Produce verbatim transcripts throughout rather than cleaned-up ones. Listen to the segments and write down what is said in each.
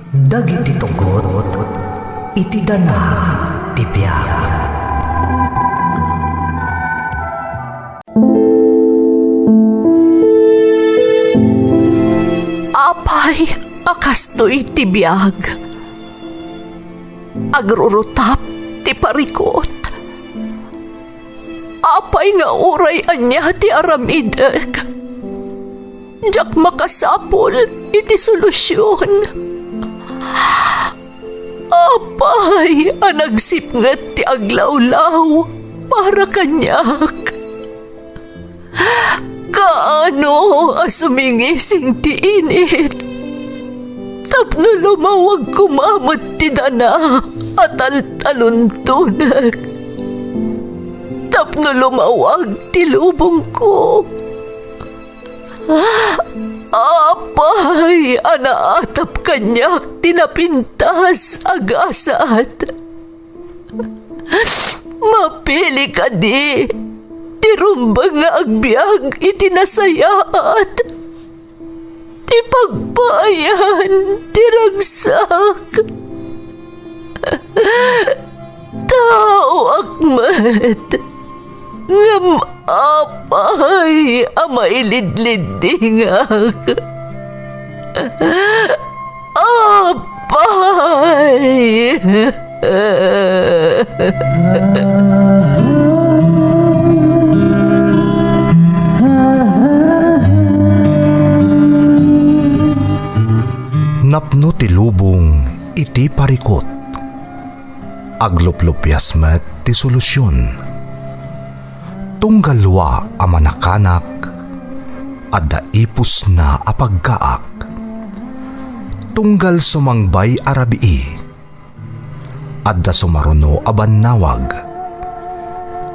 Dagiti tugot iti danag ti biag. Apay a kastoy ti biag? Agrurutap ti parikut. Apay nga uray ania ti aramidek, diak makasapul iti solusion. Apay a nagsipnget ti aglawlaw para kaniak. Kaano a sumingising ti init tapno lumawag koma met ti dana a taltaluntonek, tapno lumawag ti lubongko. Apay a naatap kaniak ti napintas a gasat. Mapili kadi ti rumbeng nga agbiag iti nasayaat, ti pagpaayan ti ragsak. Taoak met, ngem apay a mailidliddingak? Apay! Napno ti lubong iti parikut. Agluplupias met ti solusion. Tunggal wa a manakanak, adda ipusna a pagkaak. Tunggal sumangbay a rabii, adda sumaruno a bannawag.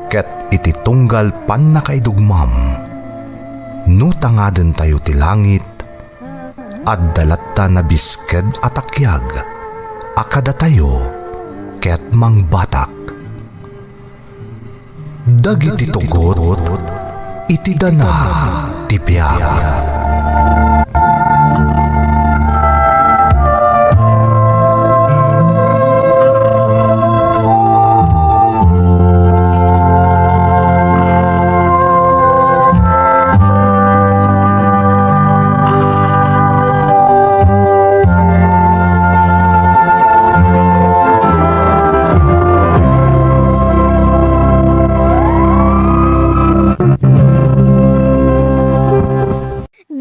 Ket iti tunggal pannakaidugmam, no tangadentayo ti langit, adda latta nabisked a takiag a kadatayo ket mangbatak. Dagiti tugot iti danag ti biag.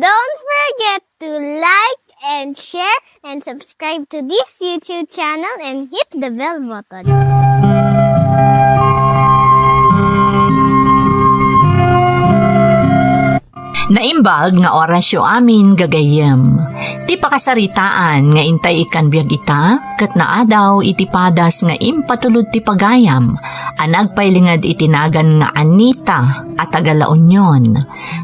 Don't forget to like and share and subscribe to this YouTube channel and hit the bell button. Naimbag nga orasyo amin, gagayyem. Ti pakasaritaan nga intay ikkan biag ita, ket naadaw iti padas nga impatulod ti pagayam a nagpailinged iti nagan nga Anita a taga La Union.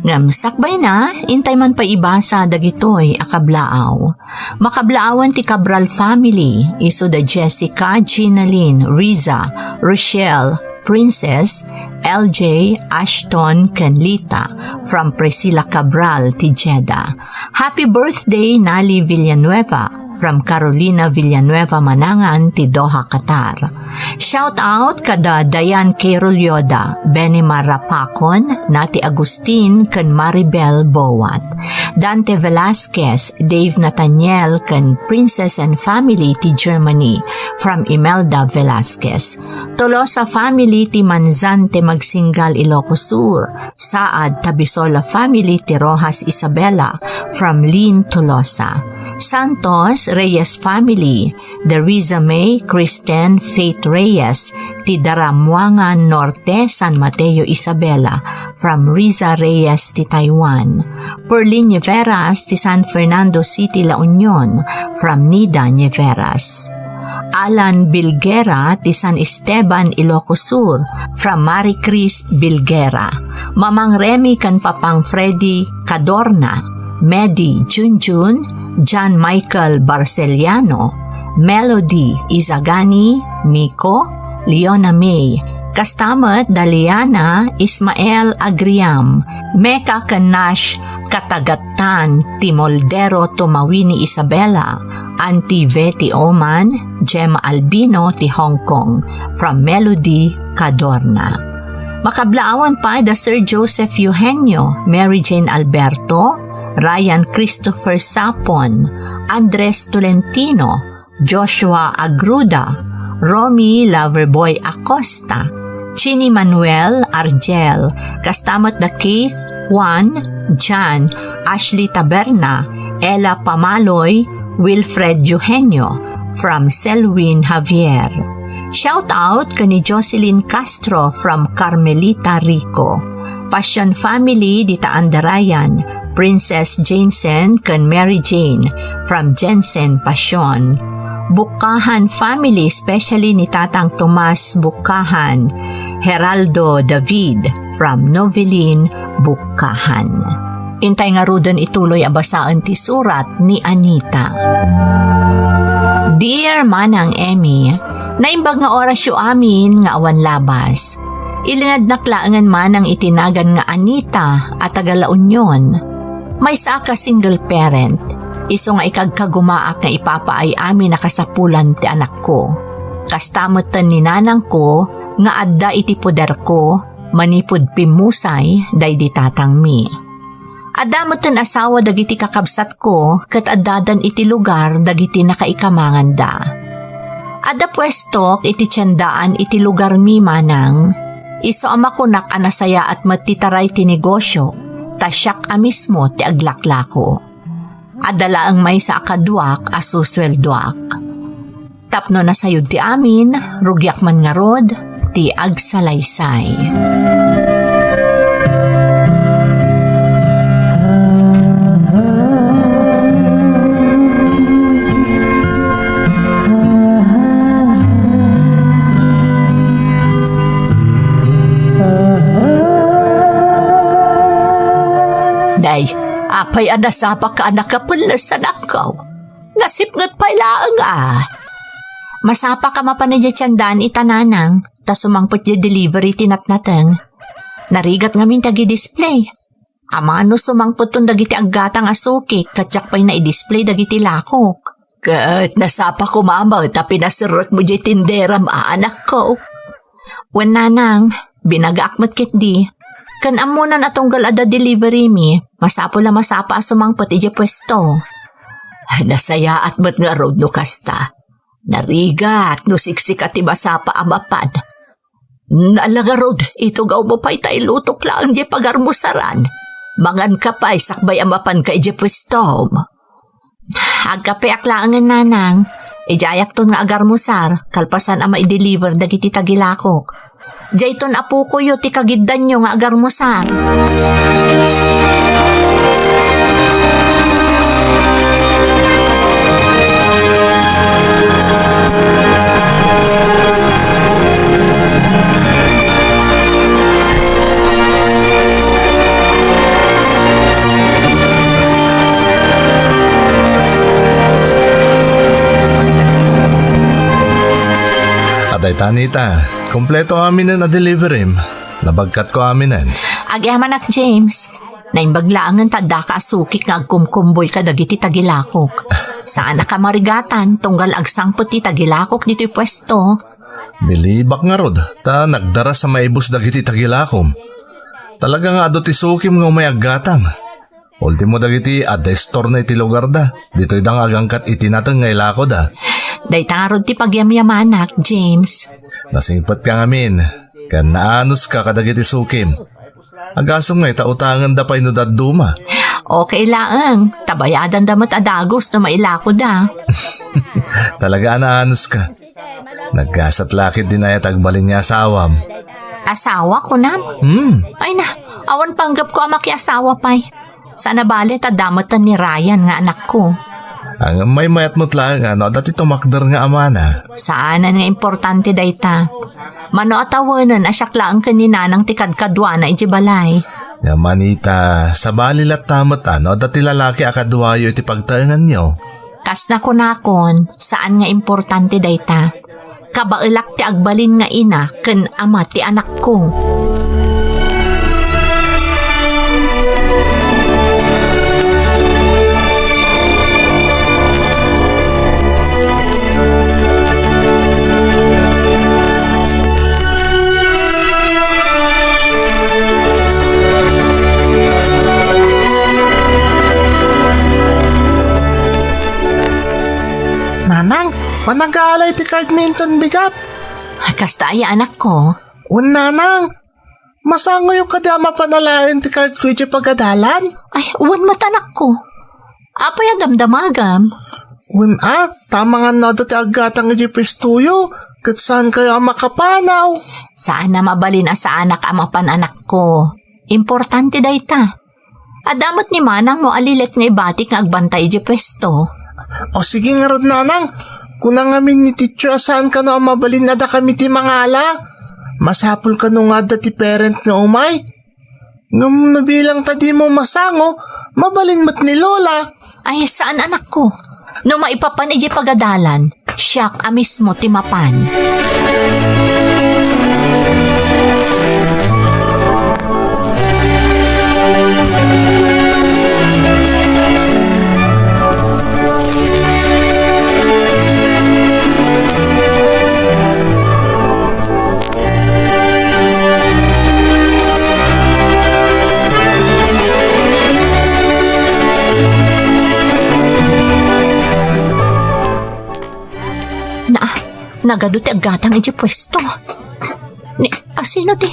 Ngem sakbayna, intay man pay ibasa dagitoy a kablaaw. Makablaawan ti Cabral family, isu da Jessica, Ginalyn, Riza, Rochelle, Princess, L J, Ashton, ken Lita, from Priscilla Cabral ti Jeddah. Happy birthday, Nali Villanueva, from Carolina Villanueva Manangan ti Doha, Qatar. Shout out kada Diane Carol Yoda, Benny Marapakon, Nati Agustin, ken Maribel Boat. Dante Velasquez, Dave Nathaniel, ken Princess and family ti Germany, from Imelda Velasquez. Tolosa family ti Manzante Magsinggal, Ilocos Sur. Saad Tabisola family ti Rojas Isabela, from Lynn Tolosa. Santos Reyes family, Deriza May, Kristen, Faith Reyes, ti Daramuangan Norte, San Mateo Isabela, from Riza Reyes ti Taiwan. Perlin Nieveras ti San Fernando City, La Union, from Nida Nieveras. Alan Bilguera ti San Esteban, Ilocos Sur, from Marie Chris Bilguera. Mamang Remy ken Papang Freddy Cadorna, Medi Junjun, John Michael Barceliano, Melody Izagani, Miko, Leona May, Kasta met da Liana Ismael Agriam, Mecca ken Nash Katagatan ti Moldero Tumawini Isabela, Auntie Vetty Oman, Gemma Albino ti Hong Kong, from Melody Cadorna. Makablaawan pay da Sir Joseph Eugenio, Mary Jane Alberto, Ryan Christopher Sapon, Andres Tolentino, Joshua Agruda, Romy Loverboy Acosta, Chini Manuel Argel, kasta met da Keith, Juan, John, Ashley Taberna, Ella Pamaloy, Wilfred Eugenio, from Selwyn Javier. Shout out ken ni Jocelyn Castro from Carmelita Rico. Passion family dita Andarayan, Princess Jensen ken Mary Jane from Jensen Passion. Bukkahan family, especially ni Tatang Tomas Bukkahan, Heraldo David from Novelin Bukkahan. Intay ngaruden ituloy a basaen ti surat ni Anita. Dear Manang Emmy, naimbag nga orasyo amin nga awan labas. Ilingednak laengen manang iti nagan nga Anita a taga La Union. Maysaak a single parent, isu nga ikagkagumaak nga ipapaay amin a kasapulan ti anakko. Kasta metten ni nanangko nga adda iti poderko manipud pimmusay daydi tatangmi. Adda metten asawa dagiti kakabsatko ket addadan iti lugar dagiti nakaikamanganda. Adda puestok iti tiendaan iti lugarmi manang, isu a makunak a nasayaat met ti taray ti negosio, ta siak a mismo ti aglaklako. Adda laeng maysa a kaduak a susueldoak. Tapno nasayod ti amin, rugiak man ngarud ti agsalaysay. Day, apay a nasapaka a nakapelles a nakkaw? Nasipnget pay laeng a. Masapaka mapan idiay tiendaan ita nanang, ta sumangpet idiay delivery ti natnateng. Narigat ngamin ti agidisplay. Amangan no sumangpetton dagiti aggatang a sukik ket diak pay naidisplay dagiti lakok. Ket nasapa koma met a pinaserrekmo diay tinderam a, anakko. Wen nanang, binagaak met ketdi. Ken ammonan a tunggal adda deliverymi, masapul a masapa a sumangpet idiay puesto. Nasayaat met ngarud no kasta. Narigat no siksika ti masapa a mapan. Ala ngarud, itugawmo pay ta ilutok laeng diay pagarmusaran. Manganka pay sakbay a mapanka idiay puestom. Agkapeak laengen, nanang. Idiayakton nga agarmusar, kalpasan a maideliver dagiti tagilakok. Diayton a pukoyo ti kagiddanyo nga agarmusar. Adayta, Anita, kompleto aminen a deliverim. Nabagkatko aminen. Agyamanak, James. Naimbag laengen ta addaka a sukik nga agkumkumboy kadagiti tagilakok. Saanaka marigatan tunggal agsangpet ti tagilakok ditoy puesto. Bilibak ngarud, ta nagdaras a maibus dagiti tagilakom. Talaga nga adu ti sukim nga umay aggatang. Ultimo dagiti adda istorna iti lugarda, ditoyda nga agangkat iti nateng nga ilakoda. Dayta ngarud ti pagyamyamanak, James. Nasingpetka ngamin, ken naanuska kadagiti sukim. Agasem nga ita utangenda pay no dadduma. Okay laeng, ta bayadanda met a dagus no mailakoda. Talaga a naanuska. Naggasat la ketdi aya ti agbalin nga asawam. Asawa, kunam? Hmm. Ay na, awan panggepko a makiasawa pay. Saan a bale ta adda metten ni Ryan nga anakko. Ngem maymayat met laeng a no adda ti tumakder nga amana. Saanen nga importante dayta. Mano a tawenen a siak laeng ken ni nanang ti kadkaduana idiay balay. Ngem, Anita, sabali latta met a no adda ti lalaki a kaduayo iti pagtaenganyo. Kas nakunakon, saan nga importante dayta. kabaelak ti agbalin nga ina ken ama ti anakko. Nanang, panagala iti card mi inton bigat. Kasta aya, anakko? Wen, nanang, masangoyo kadi a mapan alaen ti cardko iti pagadalan? Ay, wen met, anakko. Apay a damdamagam? Wen a, ta amangan no adda ti aggatang iti puestoyo, ket saankayo a makapanaw. Saan a mabalin a saanak a mapan, anakko. Importante dayta. Adda met ni manangmo a lilet nga ibatik nga agbantay iti puesto. O sige ngarud, nanang, kuna ngamin ni teacher a saan kano a mabalin a dakami ti mangala. Masapul kano nga adda ti parent nga umay. Ngem no bilang ta dimo masango, mabalin met ni Lola. Ay, saan, anakko. No maipapan iti pagadalan, siak a mismo ti mapan. Na, nagadu ti aggatang iti puesto. Ni, asino ti?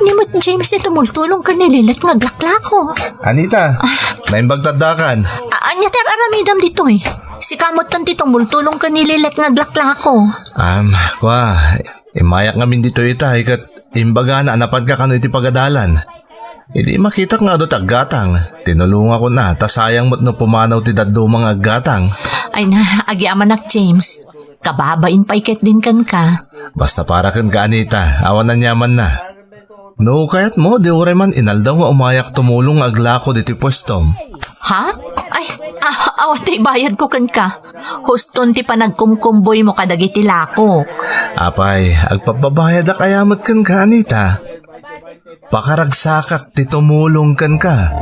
Ni met James ti tumultulong ken ni lilet nga aglaklako. Anita, naimbag ta addakan. A-, ania ti ar-aramidam ditoy? Sika met ti tumultulong ken ni lilet nga aglaklako. Am, kua, immayak ngamin ditoy itay ket imbagana a napanka kano iti pagadalan. Idi makitak nga adu ti aggatang, tinulongakon a, ta sayang met no pumanaw ti dadduma nga aggatang. Ay na, agyamanak, James. Kababain pay ketdin kenka. Basta para kenka, Anita, awan aniamanna. No kayatmo, di uray man inaldaw nga umayak tumulong nga aglako ditoy puestom. Ha? Ay, a-, awan ti ibayadko kenka. Huston ti panagkumkumboymo kadagiti lakok. Apay, agpabbabayadak aya met kenka, Anita. Pakaragsakak ti tumulong kenka.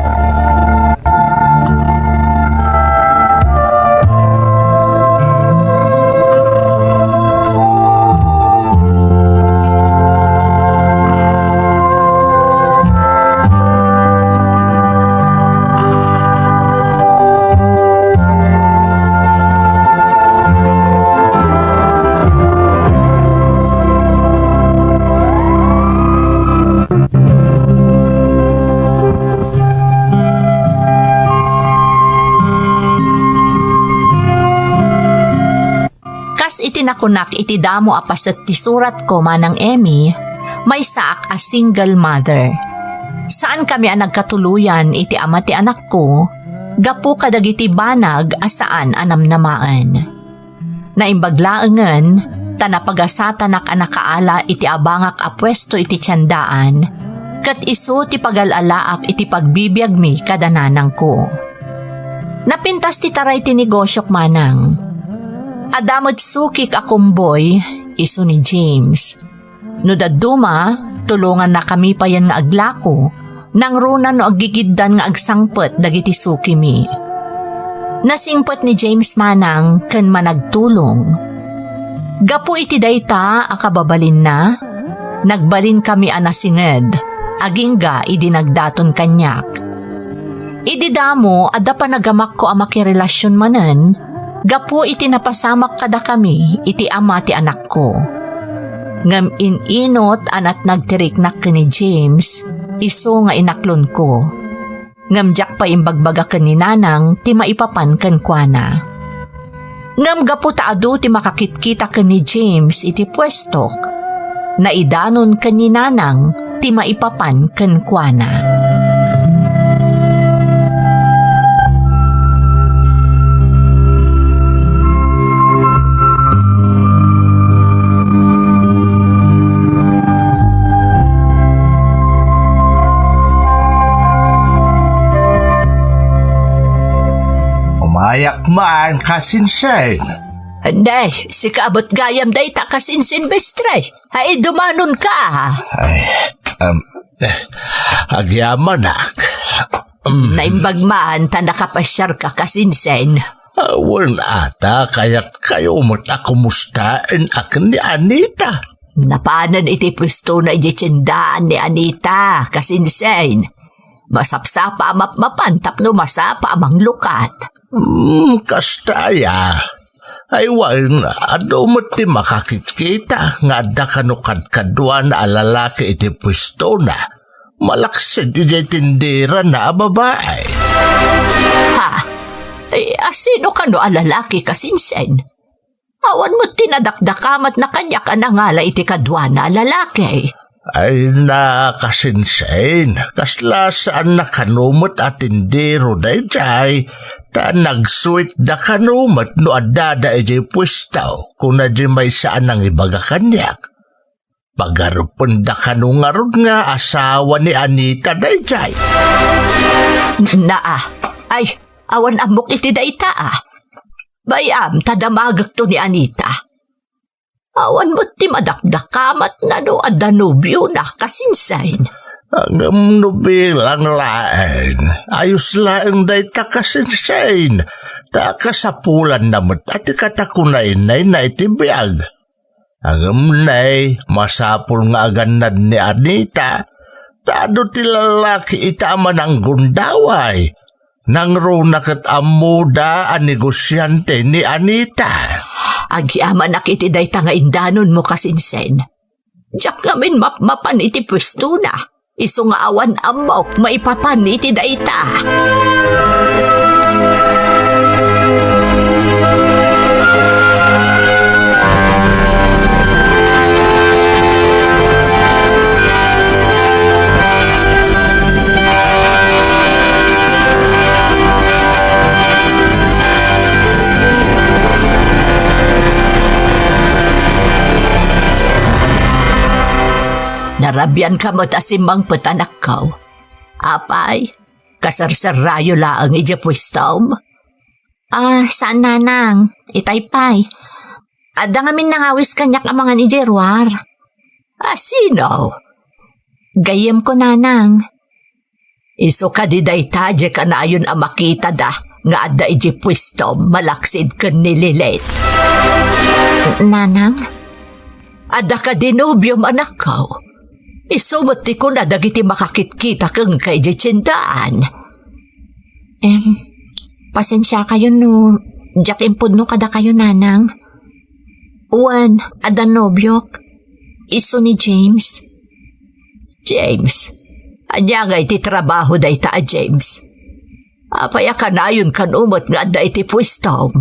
Kas iti nakunak iti damo a paset ti suratko, Manang Emmy, maysaak a single mother. Saankami a nagkatuloyan iti ama ti anakko gapu kadagiti banag a saan a namnamaen. Naimbag laengen, ta napagasatanak a nakaala iti abangak a puesto iti tiendaan, ket isu ti pagal-alaak iti pagbibiagmi kada nanangko. Napintas ti taray ti negosiok, Manang. Adda met sukik a kumboy, isu ni James. No dadduma, tulongannakami payen nga aglako, nangruna no aggigiddan nga agsangpet dagiti sukimi. Nasingpet ni James, Manang, ken managtulong. Gapu iti dayta a kababalinna, nagbalinkami a nasinged, agingga idi nagdaton kaniak. Idi damo, adda panagamakko a makirelasion manen gapu iti napasamak kadakami iti ama ti anakko. Ngem in-inut a natnag ti riknak ken ni James, isu nga inaklonko. Ngem diak pay imbagbaga ken ni Nanang ti maipapan kenkuana. Ngem gapu ta adu ti makakitkita ken ni James iti puestok, naidanon ken ni Nanang ti maipapan kenkuana. Umayak man, kasinsiaen. Ande, sika met gayam dayta, Kasinsin, mestre. Ay, dumanonka. Ay, um, eh, agyamanak. Mm. Naimbag man ta nakapasiarka, Kasinsin. Awan ata, kayatkayo met a kumustaen a ken ni Anita. Napanen iti puestona idiay tiendaan ni Anita, Kasinsin. Masapsapa a mapmapan tapno masapa a manglukat. Hmm, kasta aya. Ay wen, adu met ti makakitkita nga adda kano kadkaduana a lalaki iti puestona, malaksid idiay tinderana a babai. Ha? Eh, asino kano a lalaki, Kasinsin? Awan met ti nadakdakamatna kaniak a nangala iti kaduana a lalaki. Ay, na, Kasinsin, kasla saanna kano met a tindero daydiay, ta nagsuitda kano met no addada idiay puesto, kuna di maysa a nangibaga kaniak. Pagarupenda kano ngarud nga asawa ni Anita daydiay. Naa, ay, awan ammok iti dayta, a. Bay-am ta damagekto ni Anita. Awan met ti madakdakamatna no adda nobiona, Kasinsin. Ngem no bilang laeng, ayos laeng dayta, Kasinsin. Ta kasapulanna met a ti katakunaynayna iti biag. Ngem nay, masapul nga agannad ni Anita, ta adu ti lalaki ita a mananggundaway. Nangruna ket ammoda a negosiante ni Anita. Agyamanak iti dayta nga indanonmo, Kasinsin. Diak ngamin mapmapan iti puestona. Isu nga awan ammok maipapan iti dayta. Narabianka met a simmangpet, anakko. Apay, kaserserrayo laeng idiay puestom? Ah, saan, nanang. Itay pay. Adda ngamin nangawis kaniak a mangan idiay ruar. Asino? Gayyemko, nanang. Isu kadi dayta diay kanayon a makitada nga adda idiay puestom malaksid ken ni Lilet? Nanang? Adda kadi nobiom, anakko? Isu met ti kuna dagiti makakitkita kenka idiay tiendaan. Em, pasensiakayo no diak impudno kadakayo, nanang. Wen, adda nobiok. Isu ni James. James? Ania nga iti trabaho dayta a James? Apay a kanayon kano met nga adda iti puestom?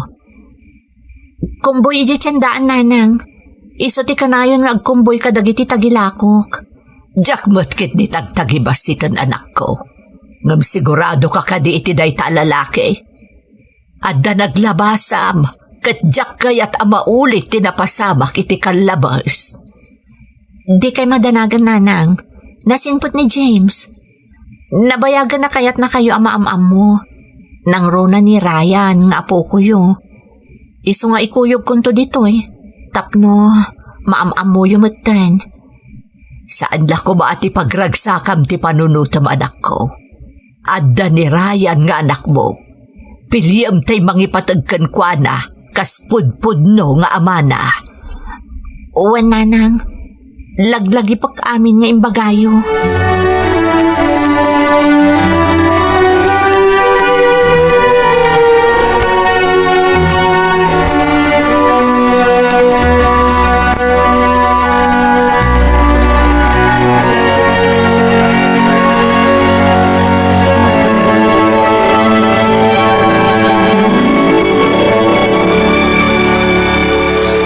Kumboy idiay tiendaan, nanang. Isu ti kanayon nga agkumboy kadagiti tagilakok. Diak met ketdi tagtagibassiten, anakko. Ngem siguradoka kadi iti dayta a lalaki? Adda naglabasam, ket diak kayat a maulit ti napasamak iti kallabes. Dikay madanagan, nanang. Nasingpet ni James. Nabayagan a kayatnakayo a maam-ammo. Nangruna ni Ryan nga apokoyo. Isu nga ikuyogkonto ditoy, tapno maam-ammoyo metten. Saan la koma ti pagragsakam ti panunotem, anakko. Adda ni Ryan nga anakmo. Piliem tay mangipateg kenkuana kas pudpudno nga amana. Wen, nanang, laglagipek amin nga imbagayo.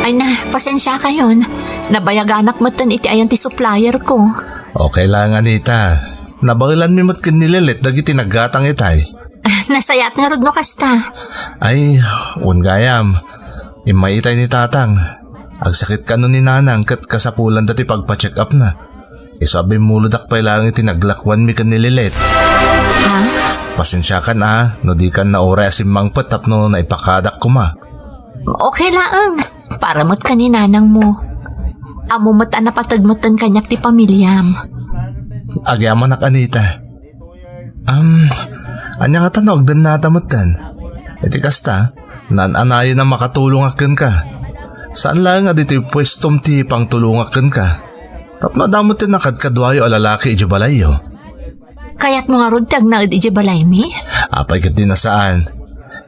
Ay na, pasensiakayon. Nabayaganak metten iti ayan ti supplier ko. Okay lang, Anita. Nabaelanmi met ken ni Lilet dagiti naggatang itay. Nasayaat ngarud no kasta. Ay, wen gayam. Immay itay ni Tatang. Agsakit kano ni Nanang ket kasapulanda ti pagpa-check-upna. Isu a bimmulodak pay laeng iti naglakuanmi ken ni Lilet. Ha? Pasensiakan a, no dikan nauray a simmangpet tapno naipakadak koma. Okay laeng. Para met ken ni nanangmo. Ammo met a napateg metten kaniak ti pamiliam. Agyamanak, Anita. Am, ania ngata no agdennata metten? Iti kasta, naan-anayen a makatulongak kenka. Saan laeng a ditoy puestom ti pangtulongak kenka. Tapno adda met ti nakadkaduayo a lalaki idiay balayyo. Kayatmo ngarud ti agnaed idiay balaymi? Apay ket di nasaan.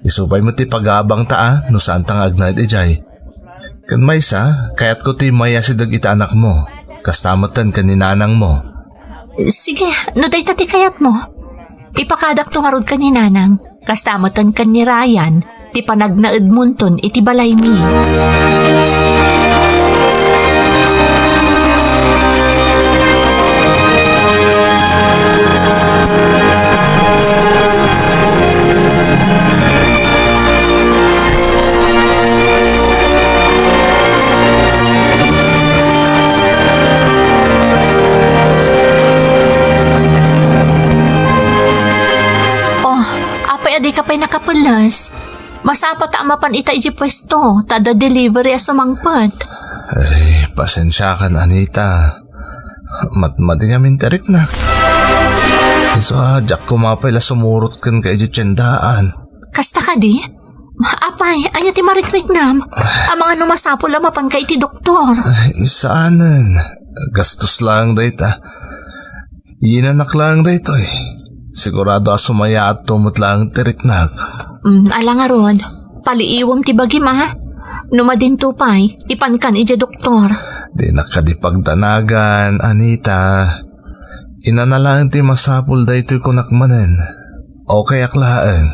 Isu pay met ti pagabangta a no saanta nga agnaed idiay. Ken maysa, kayatko ti mayasideg iti anakmo. Kasta metten ken ni nanangmo. Sige, no dayta ti kayatmo. Ipakadakto ngarud ken ni nanang. Kasta metten ken ni Ryan, ti panagnaedmonton iti balaymi. Oh, apay a dika pay nakapeles? Masapul ta a mapan ita idiay puesto, ta adda delivery a sumangpet. Ay, pasensiakan, Anita. Madmadi ngamin ti riknak. Isu a, diak koma pay la sumurot kenka idiay tiendaan. Kasta kadi? Apay, ania ti mariknam? Amangan no masapul a mapanka iti doktor. Ay, saanen. Gastos laeng dayta. Inanak laeng daytoy. Sigurado a sumayaatto met laeng ti riknak. Mm, ala ngarud, paliiwem ti bagim a. No madinto pay, ipankan idiay doktor. Dinak kadi pagdanagan, Anita. Inana laeng ti masapul daytoy kunak manen. Okay ak laeng.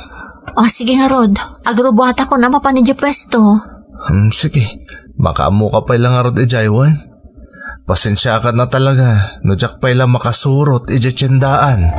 O, sige ngarud. Agrubuatakon a mapan idiay puesto. Hmm, sige. Makaammoka pay la ngarud idiay wen? Pasensiakan a talaga no diak pay la makasurot idiay tiendaan.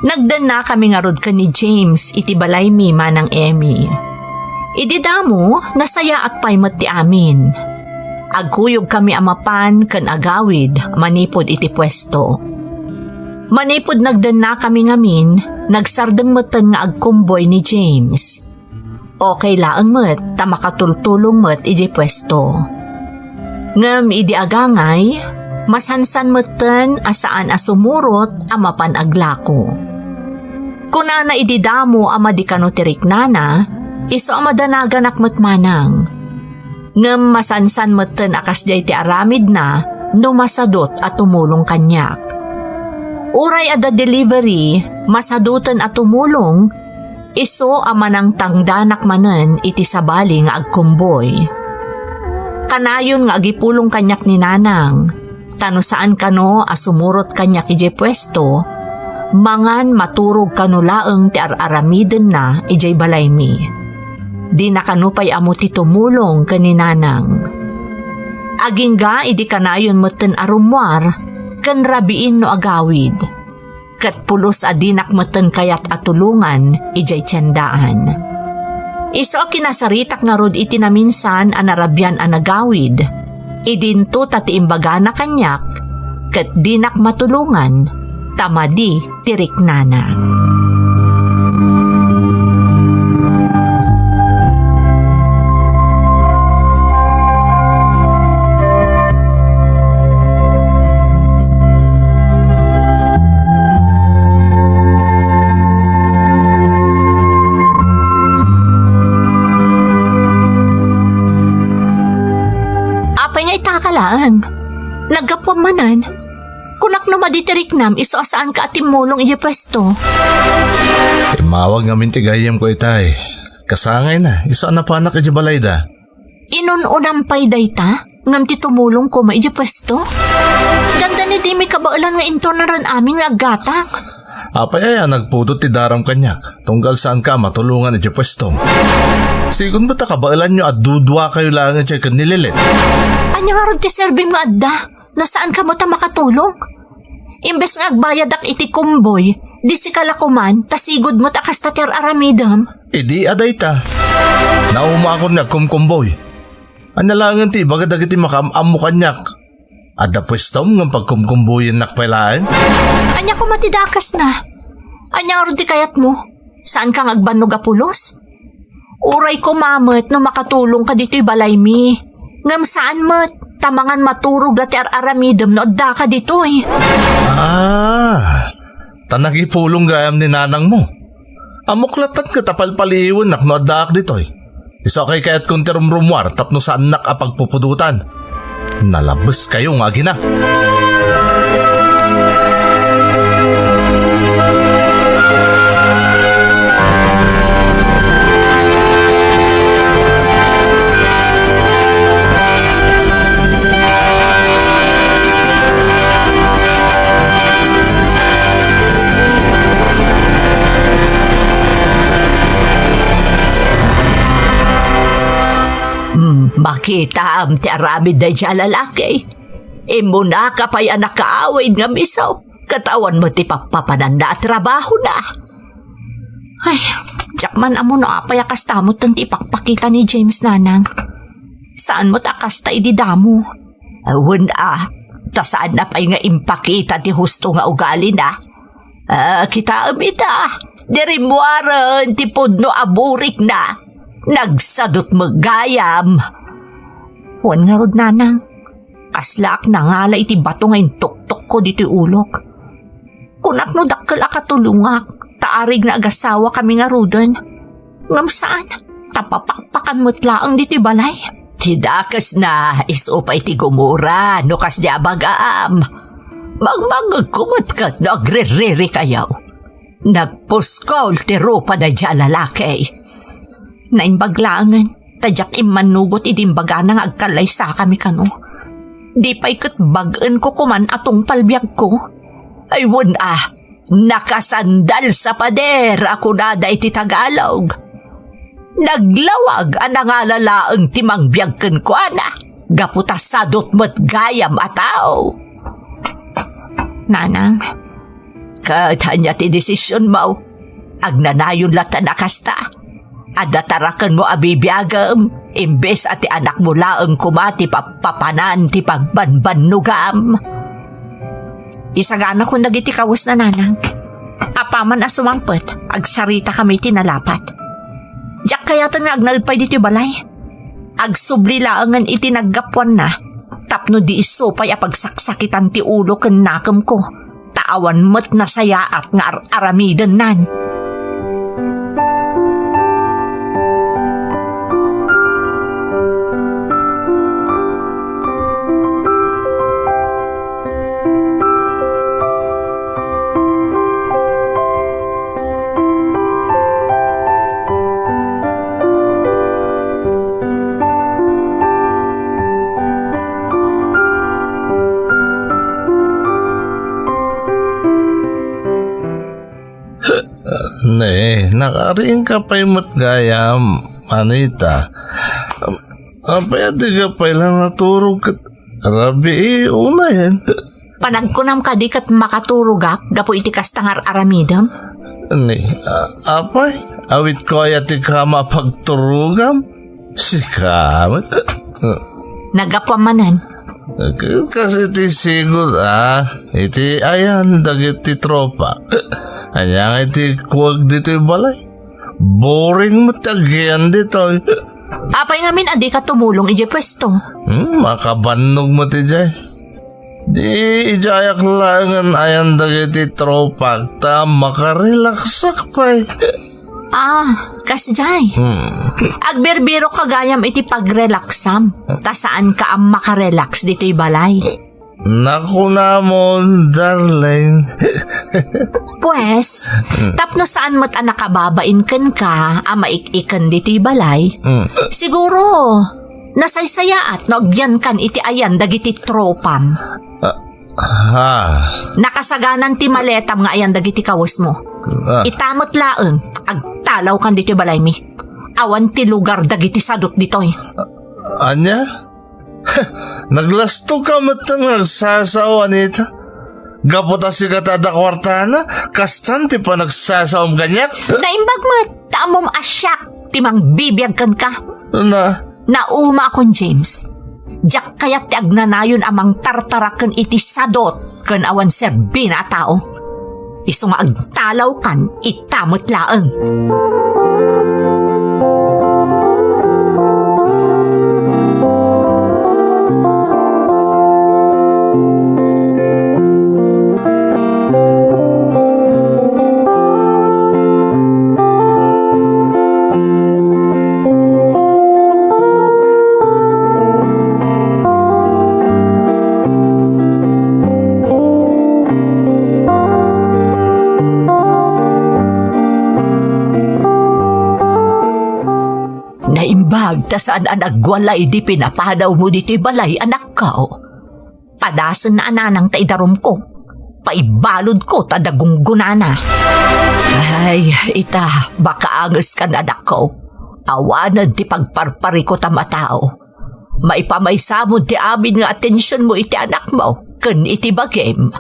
Nagdennakami ngarud ken ni James iti balaymi, Manang Emmy. Idi damo, nasayaat pay met ti amin. Agkuyogkami a mapan ken agawid manipud iti puesto. Manipud nagdennakami ngamin, nagsardeng metten nga agkumboy ni James. Okay laeng met ta makatultulong met idiay puesto. Ngem idi agangay, masansan metten a saan a sumurot a mapan aglako. Kunana idi damo a madi kano ti riknana, isu a madanaganak met manang. Ngem masansan metten a kasdiay ti aramidna no masadut a tumulong kaniak. Uray adda delivery, masaduten a tumulong, isu a manangtangdanak manen iti sabali nga agkumboy. Kanayon nga agipulong kaniak ni Nanang, ta no saan kano a sumurot kaniak idiay puesto, mangan maturog kano laeng ti ar-aramidenna idiay balaymi. Dina kano pay ammo ti tumulong ken ni Nanang. Agingga idi kanayon metten a rummuar ken rabiin no agawid. Ket pulos a dinak metten kayat a tulongan idiay tiendaan. Isu a kinasaritak ngarud iti naminsan a narabian a nagawid, idinto ta ti imbagana kaniak, ket dinak matulongan ta madi ti riknana. Apay nga itaka laeng? Naggapuam manen. Kunak no madi ti riknam, isu a saanka a timmulong idiay puesto. Immawag ngamin ti gayyemko itay. Kasangayna, isu a napanak idiay balayda. Inun-unam pay dayta, ngem ti tumulong koma idiay puesto? Dandani dimi kabaelan nga intonaran amin nga aggatang. Apay aya nagpudot ti daram kaniak, tunggal saanka a matulongan idiay puestom? Sigud met a kabaelanyo a duduakayo laeng idiay ken ni Lilet. Ania ngarud ti serbim nga adda? No saanka met a makatulong? Imbes nga agbayadak iti kumboy, di sika la koman, ta sigud met a kasta ti ar-aramidem. Idi a dayta, naumaakon nga agkumkumboy. Ania laengen ti ibaga dagiti makaam-ammo kaniak? Adda puestom ngem pagkumkumbuyennak pay laeng? Ania koma ti dakesna? Ania ngarud ti kayatmo? Saanka nga agbannog a pulos? Uray koma met no makatulongka ditoy balaymi. Ngem saan met, ta mangan maturog la ti ar-aramidem no addaka ditoy. Ah, ta nagipulong gayam ni nanangmo. Ammok latta ket a palpaliiwennak no addaak ditoy. Isu a kaykayatko ti rumrumuar tapno saannak a pagpupudotan. Nalabeskayo nga agina. Hmm, makitaam ti aramid daydiay a lalaki. Immunaka pay a nakaawid nga miso, ket awan met ti pappapananna a trabahona. Ay, diak man ammo no apay a kasta met ti ipakpakita ni James, nanang. Saan met a kasta idi damo. Wen a, ta saanna pay nga impakita ti husto nga ugalina. Ah, kitaem ita, di rimmuaren ti pudno a burikna. Nagsadut met gayam. Wen ngarud, nanang, kaslaak nangala iti bato nga intuktokko ditoy ulok. Kunak no dakkel a katulongak, ta arig nga agasawakami ngaruden. Ngem saan, ta papakpakan met laeng ditoy balay. Ti dakesna, isu pay ti gumura, no kasdi a bagam. Mangmangngegko met ket no agrirrikayo. Nagpuskol ti rupa daydiay a lalaki. Naimbag laengen, ta diak immannugot idi imbagana nga agkallaysakami kano. Di pay ket bag-enko koman a tungpal biagko. Ay, wen a, nakasandal sa pader a kunada iti Tagalog. Naglawag a nangala laeng ti mangbiag kenkuana, gapu ta sadut met gayam a tao. Nanang, ket ania ti desisionmo? Agnanayon latta a kasta. Adda tarakenmo a bibiagem, imbes a ti anakmo laeng koma ti pappapanan ti pagbanbannogam. Isaganakon dagiti kawesna, nanang. Apaman a sumangpet, agsaritakami iti nalapat. Diak kayaten nga agnaed pay ditoy balay. Agsubli laengen iti naggapuanna, tapno di isu pay a pagsaksakitan ti ulo ken nakemko, ta awan met nasayaat nga ar-aramidennan. Ne, nakariingka pay met gayam, Anita. Apay a dika pay la naturog ket rabii unayen? Panagkunam kadi ket makaturogak gapu iti kasta nga ar-aramidem? Ni, a-, apay, awitko aya ti kama a pagturogam? Sika met? Naggapuam manen. Kas iti sigud a, iti ayan dagiti tropa. Ania nga iti kuwag ditoy balay? Boring met ti agian ditoy. Apay ngamin a dika tumulong idiay puesto? Hmm, makabannog met idiay. Di idiayak laengen ayan dagiti tropak ta makarelaksak pay. Ah, kasdiay. Hmm. Agbirbirok ka gayam iti pagrelaksam, ta saanka a makarelax ditoy balay. Nakunamon, darling. Pues, hmm, tapno saan met a nakababain kenka a maik-iken ditoy balay, hmm, siguro, nasaysayaat no agyankan iti ayan dagiti tropam. Ah, Ah. Nakasaganan ti maletam nga ayan dagiti kawesmo. Ah. Ita met laeng, agtalawkan ditoy balaymi. Awan ti lugar dagiti sadot ditoy. Ania? Naglastogka metten nga agsasao, Anita. Gapu ta sika ti adda kuartana, kastan ti panagsasaom kaniak? Naimbag met ta ammom a siak ti mangbibiag kenka. Na? Naumaakon, James. Diak kayat ti agnanayon a mangtartarak ken iti sadot ken awan serbina a tao. Isu nga agtalawkan ita met laeng. Naimbag ta saan a nagwalay di pinapanawmo ditoy balay, anakko. Padasenna a nanang ta idarumko. Paibaludko ta dagungonana. Ay, ita, makaangeskan, anakko. Awanen ti pagparparikut a matao. Maipamaysamon ti amin nga atensionmo iti anakmo ken iti bagim.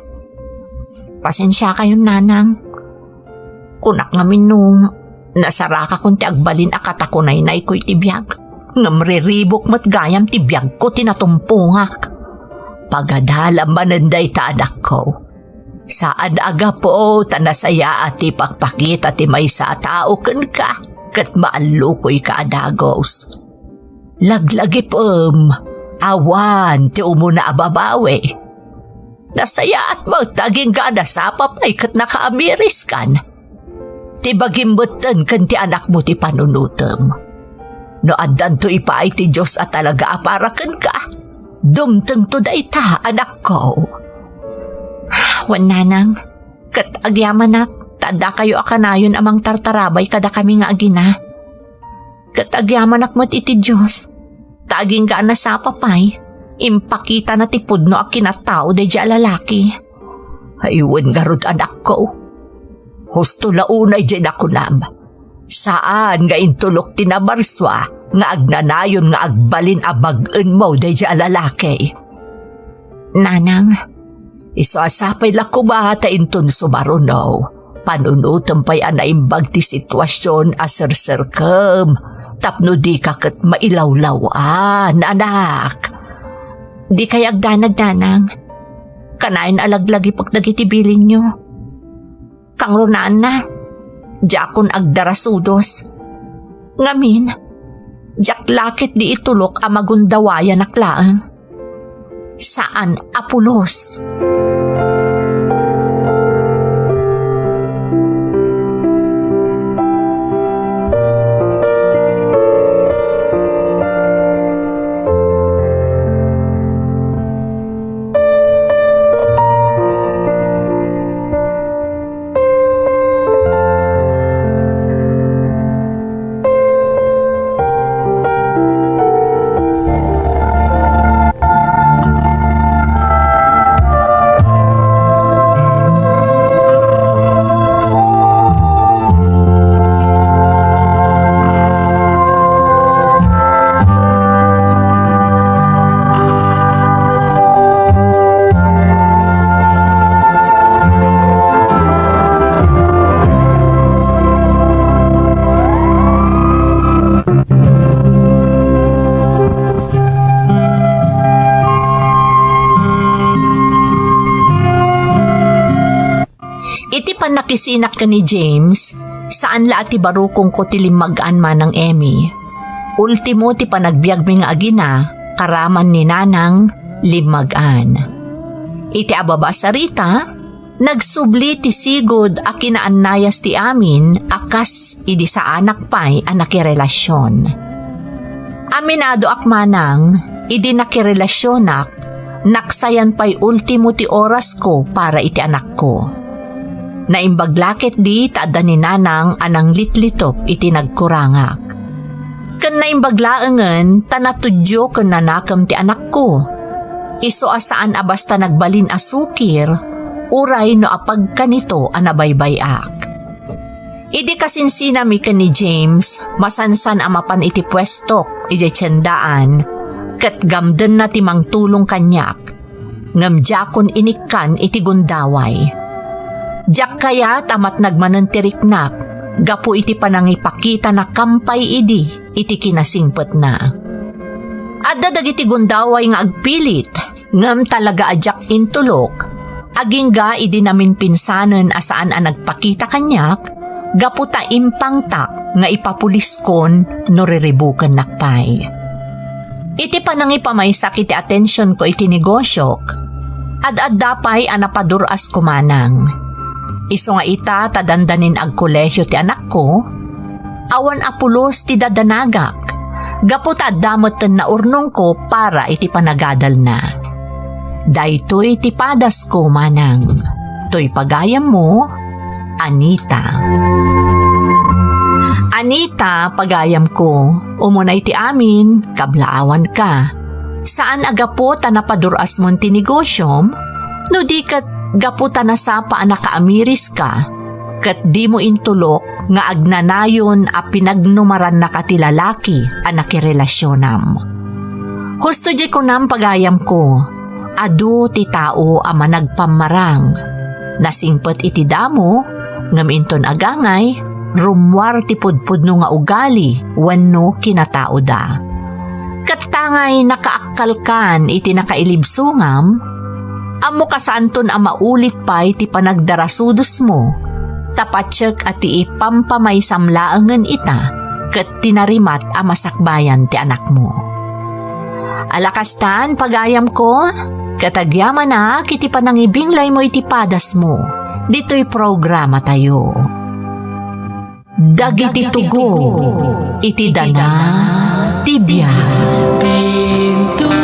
Pasensiakayon, nanang. Kunak ngamin no nasarakakon ti agbalin a katakunaynayko iti biag. Ngem riribuk met gayam ti biagko ti natumpongak. Pagadalam manen dayta, anakko. Saan a gapu ta nasayaat ti ipakpakita ti maysa a tao kenka ket maallukoyka a dagus. Laglagipem, awan ti umuna a babawi. Nasayaat met ta agingga a nasapa pay ket nakaamiriskan. Ti bagim metten ken ti anakmo ti panunotem. No addanto ipay ti Dios a talaga a para kenka, dumtengto dayta, anakko. Wen, nanang, ket agyamanak ta addakayo a kanayon a mangtartarabay kadakami nga agina. Ket agyamanak met iti Dios, ta agingga a nasapa pay, impakitana ti pudno a kinatao daydiay a lalaki. Ay, wen ngarud, anakko. Husto la unay diay nakunam. Saan nga intulok ti namarsua nga agnanayon nga agbalin a bag-enmo daydiay a lalaki. Nanang, isu a sapay la koma ta inton sumaruno, panunotem pay a naimbag ti situasion a serserkem tapno dika ket mailawlaw-an, anak. Dikay agdanag, nanang. Kanayon a laglagipek dagiti bilinyo. Kangrunaanna, diakon agdarasudos. Ngamin, diak la ketdi itulok a magundawayanak laeng. Saan a pulos. Iti pannakisinak ken ni James, saan la a ti barukongko ti limmag-an, Manang Emmy. Ultimo ti panagbiagmi nga agina, karaman ni Nanang, limmag-an. Iti ababa a sarita, nagsubli ti sigud a kinaannayas ti amin a kas idi saanak pay a nakirelasion. Aminadoak, Manang, idi nakirelasionak, naksayan pay ultimo ti orasko para iti anakko. Naimbag la ketdi ta adda ni Nanang a nanglitlitop iti nagkurangak. Ken naimbag laengen ta natudyo ken nanakem ti anakko. Isu a saan a basta nagbalin a sukir, uray no apagkanito a nabaybay-ak. Idi kasinsinami ken ni James, masansan a mapan iti puestok idiay tiendaan, ket gamdenna ti mangtulong kaniak, ngem diakon inikkan iti gundaway. Diak kayat a matnag manen ti riknak gapu iti panangipakitana kampay idi iti kinasingpetna. Adda dagiti gundaway nga agpilit, ngem talaga a diak intulok, agingga idi naminpinsanen a saan a nagpakita kaniak, gapu ta impangtak nga ipapuliskon no riribukennak pay. Iti panangipamaysak iti atensionko iti negosiok, ad-adda pay a napadur-asko manang. Isu nga ita ta dandanin agkolehio ti anakko, awan a pulos ti dadanagak, gapu ta adda metten naurnongko para iti panagadalna. Daytoy ti padasko manang. Toy pagayammo, Anita. Anita, pagayamko, umuna iti amin, kablaawanka. Saan a gapu ta napadur-asmon ti negosiom, no di ket gapu ta nasapa a nakaamiriska, ket dimo intulok nga agnanayon a pinagnumarannaka ti lalaki a nakirelasionam. Husto diay kunam, pagayamko, adu ti tao a managpammarang. Nasingpet iti damo, ngem inton agangay, rummuar ti pudpudno nga ugali wenno kinataoda. Ket tangay nakaakkalkan iti nakailibsongam, ammo kasaanton a maulit pay ti panagdarasudosmo, ta patiek a ti ipampamaysam laengen ita ket ti narimat a masakbayan ti anakmo. Ala kastan, pagayamko, ket agyamanak iti panangibinglaymo iti padasmo ditoy programatayo. Dagiti tugot iti dana ti biag. Dinton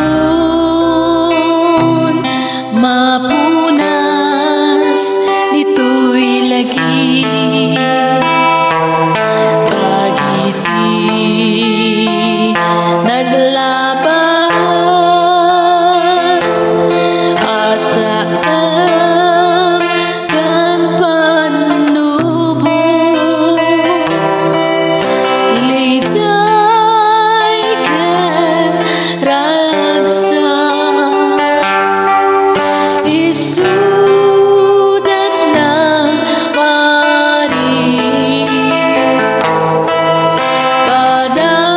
mapunas ditoy lagi dagiti naglabas a saan ken pannubo, liday ken ragsak, isuda nang paris kadagiti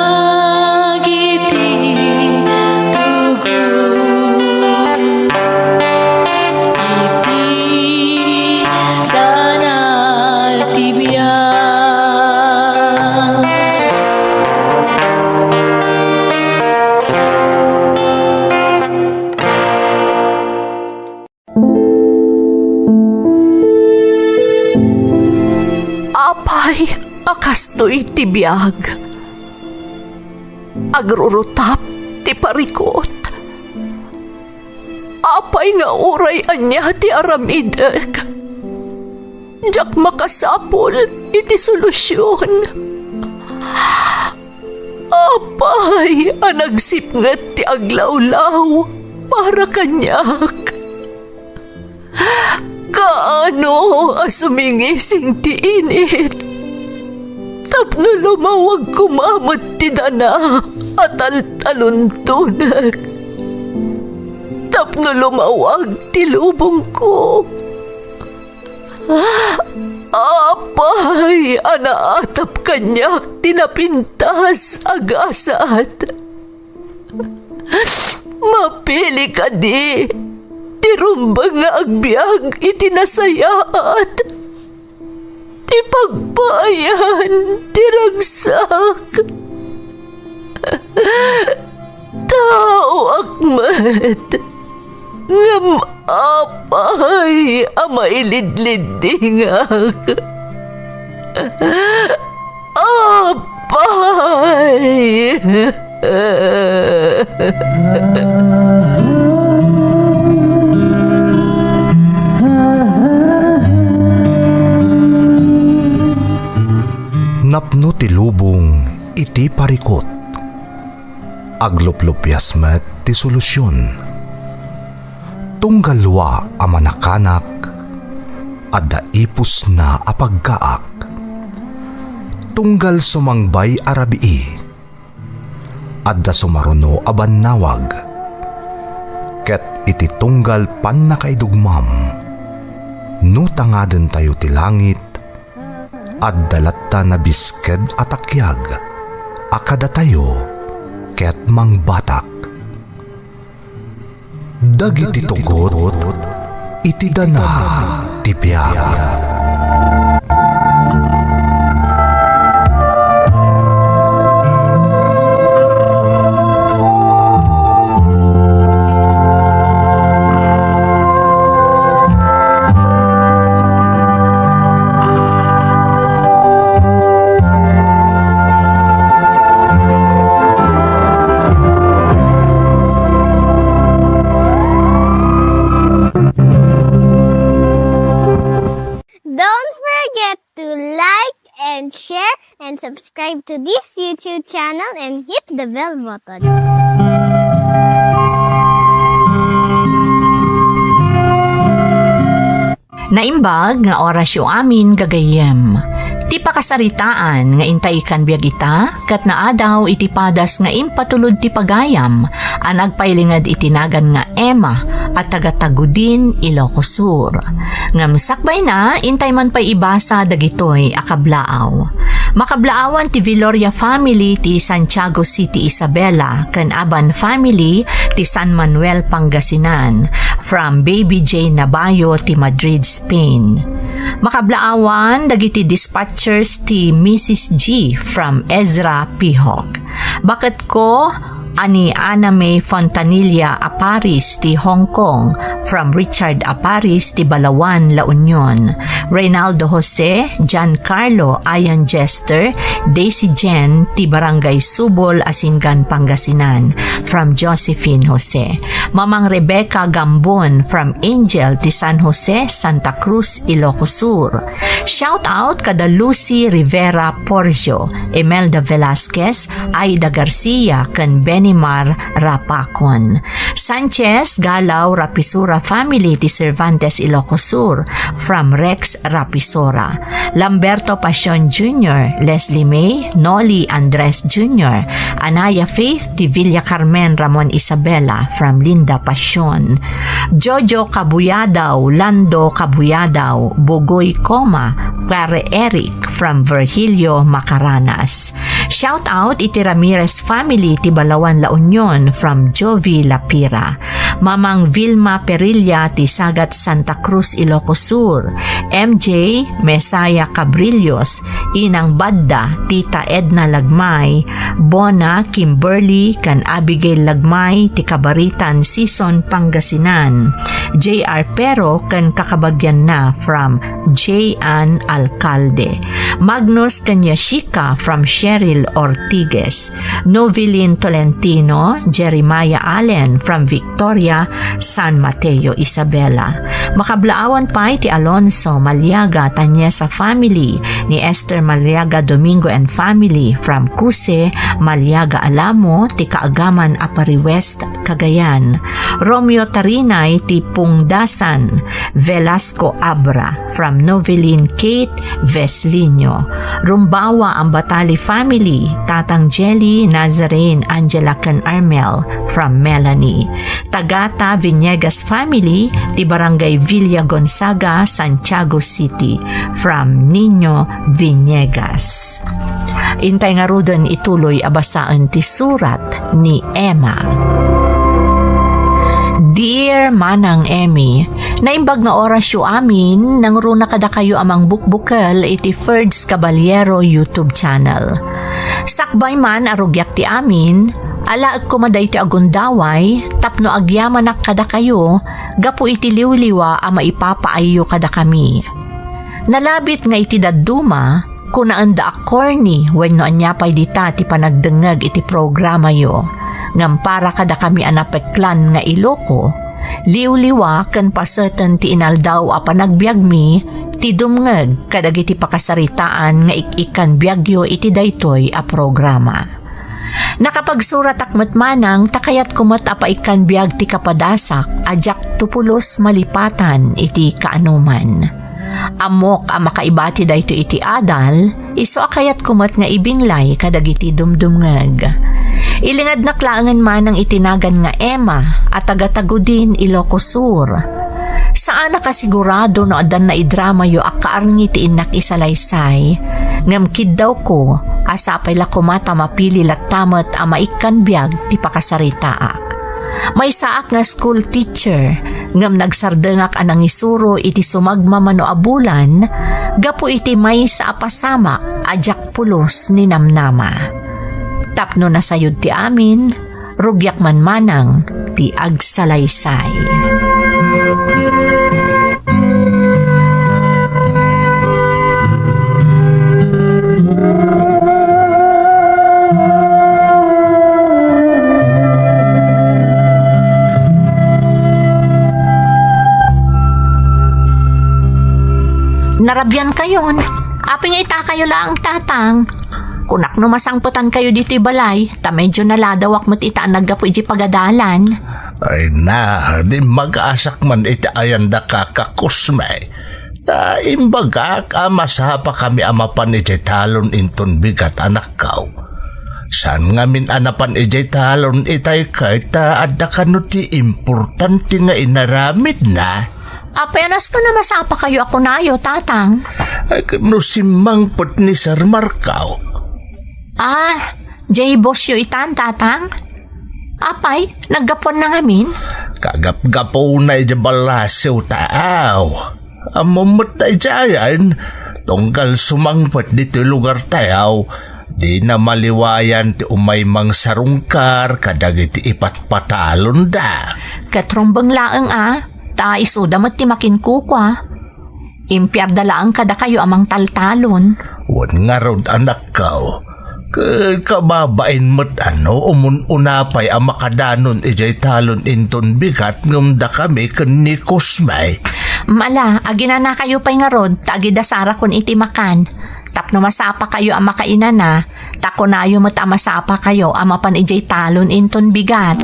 tugot iti dana ti biag. Apay a kastoy ti biag? Agrurutap ti parikut. Apay nga uray ania ti aramidek, diak makasapul iti solusion? Apay a nagsipnget ti aglawlaw para kaniak? Kaano a sumingising ti init tapno lumawag koma met ti dana a taltaluntonek, tapno lumawag ti lubongko? Apay a naatap kaniak ti napintas a gasat? Mapili kadi ti rumbeng nga agbiag iti nasayaat, ti pagpaayan ti ragsak? Taoak met, ngem apay a mailidliddingak? Apay! Napno ti lubong iti parikut. Agluplupias met ti solusion. Tunggal wa a manakanak, adda ipusna a pagkaak. Tunggal sumangbay a rabii, adda sumaruno a bannawag. Ket iti tunggal pannakaidugmam, no tangadentayo ti langit, adda latta nabisked a takiag a kadatayo ket mangbatak. Dagiti tugot iti dana ti biag. Don't forget to like and share and subscribe to this YouTube channel and hit the bell button. Naimbag nga orasyo amin, gagayyem. Ti pakasaritaan nga intay ikan biag ita, ket naadaw iti padas nga impatulod ti pagayam a nagpailinged iti nagan nga Emma a taga Tagudin, Ilocos Sur. Ngem sakbayna, intay man pay ibasa dagitoy a kablaaw. Makablaawan ti Viloria family ti Santiago City, Isabela, ken Aban family ti San Manuel, Pangasinan, from Baby J Nabayo ti Madrid, Spain. Makablaawan dagiti dispatchers ti Missus G from Ezra, Pihok. Baketko a ni Ana May Fontanilla Aparis ti Hong Kong, from Richard Aparis ti Balawan, La Union. Reynaldo Jose, Giancarlo, Ian Jester, Daisy Jen ti Barangay Subol, Asingan, Pangasinan, from Josephine Jose. Mamang Rebecca Gambon from Angel ti San Jose, Santa Cruz, Ilocos Sur. Shout out kada Lucy Rivera Porcio, Imelda Velasquez, Aida Garcia, ken Benimar Rapacon. Sanchez Galaw Rapisura family ti Cervantes, Ilocos Sur, from Rex Rapisura. Lamberto Pasion Junior, Leslie May, Noli Andres Junior, Anaya Faith ti Villa Carmen Ramon Isabela from Linda Pasion. Jojo Kabuyadaw, Lando Kabuyadaw, Bugoy Coma, Pare Eric from Virgilio Macaranas. Shout out iti Ramirez family ti Balawan, La Union from Jovi Lapira. Mamang Vilma Perilla ti Sagat, Santa Cruz, Ilocos Sur. M J Mesaya Cabrillos, Inang Badda, Tita Edna Lagmay, Bona, Kimberly, ken Abigail Lagmay ti Kabaritan, Sison, Pangasinan. J R Pero ken kakabagianna from J Ann Alcalde. Magnus ken Yashika from Cheryl Ortiguez. Novelin Tolentino, Jeremiah Allen from Victoria, San Mateo, Isabela. Makablaawan pay ti Alonso Maliaga Tanyesa family, ni Esther Maliaga Domingo and family from Cuse, Maliaga Alamo, ti kaagaman a Pari West, Cagayan. Romeo Tarinay ti Pungdasan, Velasco Abra from Novelin Kate Veslino. Rumbawa Ambatali family, Tatang Jelly, Nazarene, Angela, ken Armel from Melanie. Tagata Vinegas family, ti Barangay Villa Gonzaga, Santiago City, from Nino Vinegas. Intay ngaruden ituloy a basaen ti surat ni Emma. Dear Manang Emmy, naimbag nga orasyo amin, nangruna kadakayo a mangbukbukel iti Ferds Caballero YouTube channel. Sakbay man a rugiak ti amin, alaek koma daytoy a gundaway tapno agyamanak kadakayo gapu iti liwliwa a maipapaayyo kadakami. Nalabit nga iti dadduma, kunaenda a corny wenno ania pay dita ti panagdengngeg iti programayo. Ngem para kadakami a napeklan nga Iloco, liwliwa ken paseten ti inaldaw a panagbiagmi ti dumngeg kadagiti pakasaritaan nga ik-ikkan biagyo iti daytoy a programa. Nakapagsuratak met manang ta kayatko met a paikkan biag ti kapadasak a diak tupulos malipatan iti kaanoman. Ammok a makaibati daytoy iti adal, isu a kayatko met nga ibinglay kadagiti dumdumngeg. Ilingednak laengen manang iti nagan nga Emma a taga Tagudin, Ilocos Sur. Saanak a sigurado no addan naidramayo a kaarngi ti innak isalaysay, ngem kiddawko a sapay la koma ta mapili latta met a maikkan biag ti pakasaritaak. Maysaak nga school teacher, ngem nagsardengak a nangisuro iti sumagmamano a bulan gapu iti maysa a pasamak a diak pulos ni namnama. Tapno nasayod ti amin, rugiak man manang ti agsalaysay. Narabian kayon. Apay nga ita kayo laeng, Tatang? Kunak no masangpetan kayo ditoy balay, ta medyo naladawak met ita a naggapu iti pagadalan. Ay na, di magasak man iti ayan daka, Kakusme. Ta imbagak a masapa kami a mapan iti talon inton bigat, anakkaw. Saan ngamin a napan iti talon itay ket ta adda kano ti importante nga inaramidna? Apenas ko na masapa kayo a kunayo, Tatang. Ay, no simmangpet ni Sir Marco. Ah, jay boss yo itan, Tatang? Apay, naggapuan na ngamin? Kagapgapuna iti ballasiw, taaw. Ammom met daydiayen, tunggal sumangpet ditoy lugar tayo, dina maliwayan ti umay mangsarungkar kadagiti ipatpatalonda. Ket rumbeng laeng a, ta isuda met ti makinkukua. Impiarda laeng kadakayo a mangtaltalon. Wen ngarud, anakko, ket kababain met a no umun-una pay a makadanon idiay talon inton bigat ngem dakami ken ni Kusme. Mala, aginanakayo pay ngarud ta agidasarakon iti makan. Tapno masapakayo a makainana, ta kunayo met a masapakayo a mapan idiay talon inton bigat.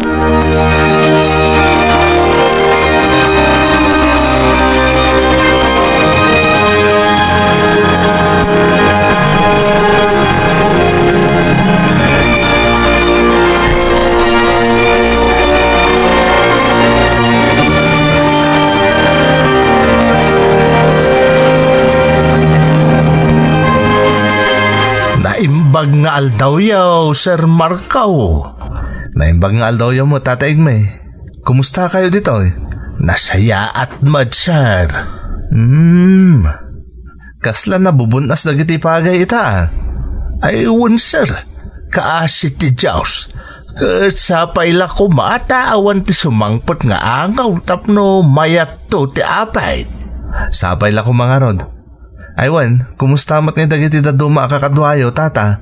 Naimbag nga aldawyo, Sir Marco. Naimbag nga aldawyo met, Tata Igme. Kumusta kayo ditoy? Nasayaat met, sir. Hmm. Kasla nabubun-as dagiti pagay ita, a? Ay, wen, sir. Kaasi ti Dios. Ket sapay la koma ta awan ti sumangpet nga angaw tapno mayatto ti apay. Sapay la koma ngarud. Ay wen, kumusta met ngay dagiti dadduma a kakaduayo, Tata?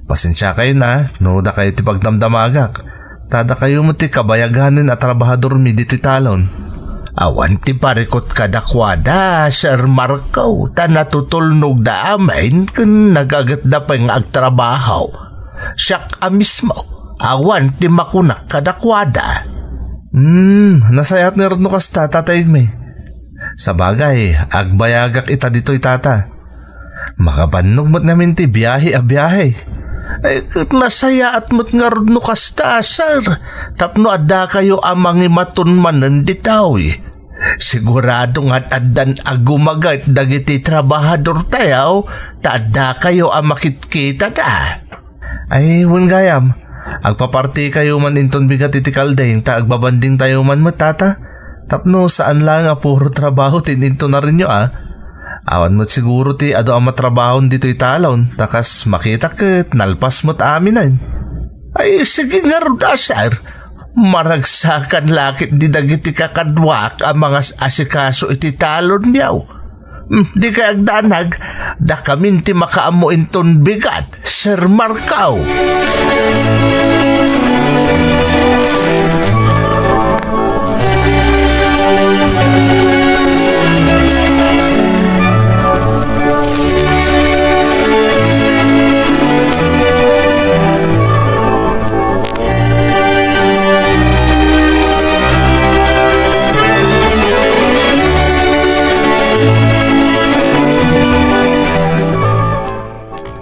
Pasensiakayon a no dakayo ti pagdamdamagak. Ta dakayo met ti kabayaganen a trabahadormi ditoy talon. Awan ti parikut kadakuada, Sir Marco, ta natutulnogda amin ken nagagetda pay nga agtrabaho. Siak a mismo, awan ti makunak kadakuada. Hmm, nasayaat ngarud no kasta, Tata Igme. Sabagay, agbayagak ita ditoy, Tata. Makabannog met ngamin ti biahe a biahe. Ay, ket nasayaat met ngarud no kasta, sir, tapno addakayo a mangimaton manen ditoy. Sigurado nga addan a gumaget dagiti trabahadortayo, ta addakayo a makitkitada. Ay, wen gayam, agpapartikayo man inton bigat iti kalding ta agbabandingtayo man met, Tata. Tapno saan laeng a puro trabaho ti inintunarenyo a. Awan met siguro ti adu a matrabahon ditoy talon, ta kas makita ket nalpas met aminen. Ay, sige ngarud a, sir. Maragsakan la ketdi dagiti kakaduak a mangas-asikaso iti talonyo. Hmm, di kay agdanag, dakamin ti makaammo inton bigat, Sir Marco.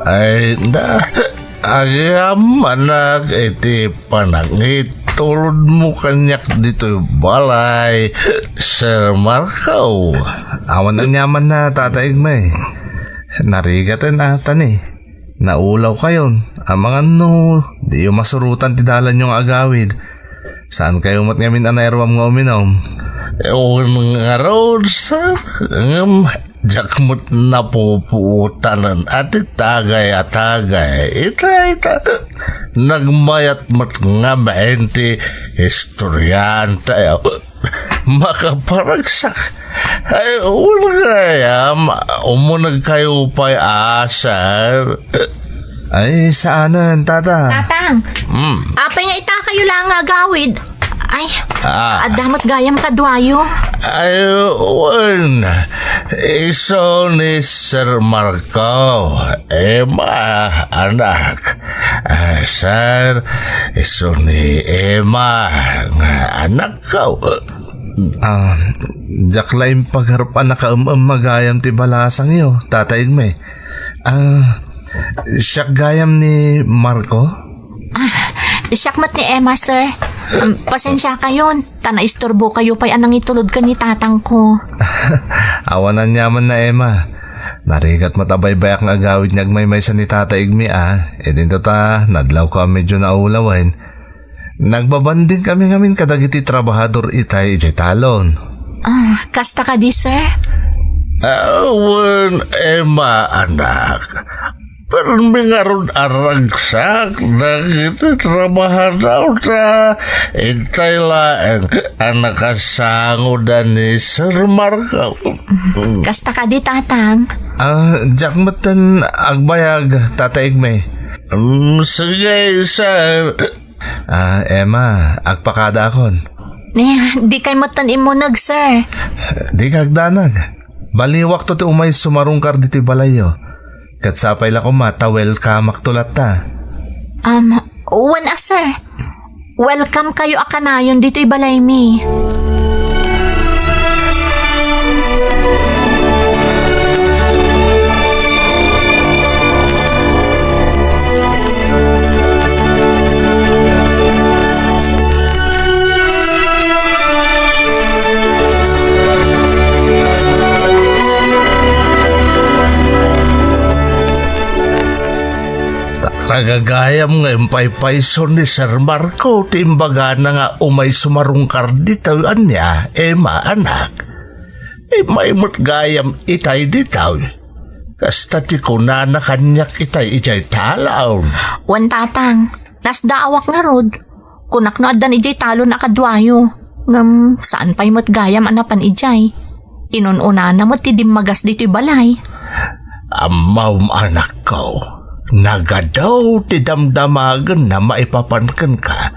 Ay na, agyamanak iti panangitulodmo kaniak ditoy balay, Sir Marco. Awan aniamanna, Tata Igme. Narigaten a tani. Naulawkayon, amangan no diyo masurotan ti dalanyo nga agawid. Saankayo met ngamin a nairuam nga uminum? Wen ngarud, sir, ngem diak met napupuotanen a ti tagay a tagay. Ita, ita, nagmayat met ngamin ti istoryantayo. Makaparagsak. Ay, wen gayam, umunegkayo pay a, sir. Ay, saanen, Tata. Tatang, Hmm. apay nga itakayo la nga agawid? Ay, Ah. adda met gayam kaduayo. Ay, wen. Isu ni Sir Marco. Emma, anak. Ah, sir, isu ni Emma nga anakko. Ah, diak la impagarup a nakaem-emma gayam ti balasangyo, Tata Igme. Ah, siak gayam ni Marco? Ah, siak met ni Emma, sir. Um, pasensiakayon, ta naisturbokayo pay a nangitulod ken ni tatangko. Awan aniamanna, Emma. Narigat met a baybayak nga agawid nga agmaymaysa ni Tata Igme a. Idinto ta, nadlawko a medyo naulawen. Nagbabanding kami ngamin kadagiti trabahador itay idiay talon. Ah, kasta kadi, sir? Awan, Emma, anak. Permi ngarud a ragsak dagiti trabahador ta itay laeng a nakasangoda ni Sir Marco. Kasta kadi, Tatang? Ah, diak metten agbayag, Tata Igme. Mm, sige, sir. Ah, Emma, agpakadaakon. Eh, dikay metten immuneg, sir. Dika agdanag. Baliwakto ti umay sumarungkar ditoy balayyo. Ket sapay la koma ta welcomeakto latta. Um, wen a, sir. Welcome kayo a kanayon ditoy balaymi. Talaga gayam nga impaypayso ni Sir Marco ti imbagana nga umay sumarungkar ditoy ania, Emma, anak. Immay met gayam itay ditoy. Kasta ti kunana kaniak itay idiay talon. Wen, Tatang, nasdaawak ngarud. Kunak no addan idiay talon a kaduayo. Ngem saan pay met gayam a napan idiay. Inun-unana met ti dimmagas ditoy balay. Ammom, anakko, nagadu ti damdamagenna maipapan kenka.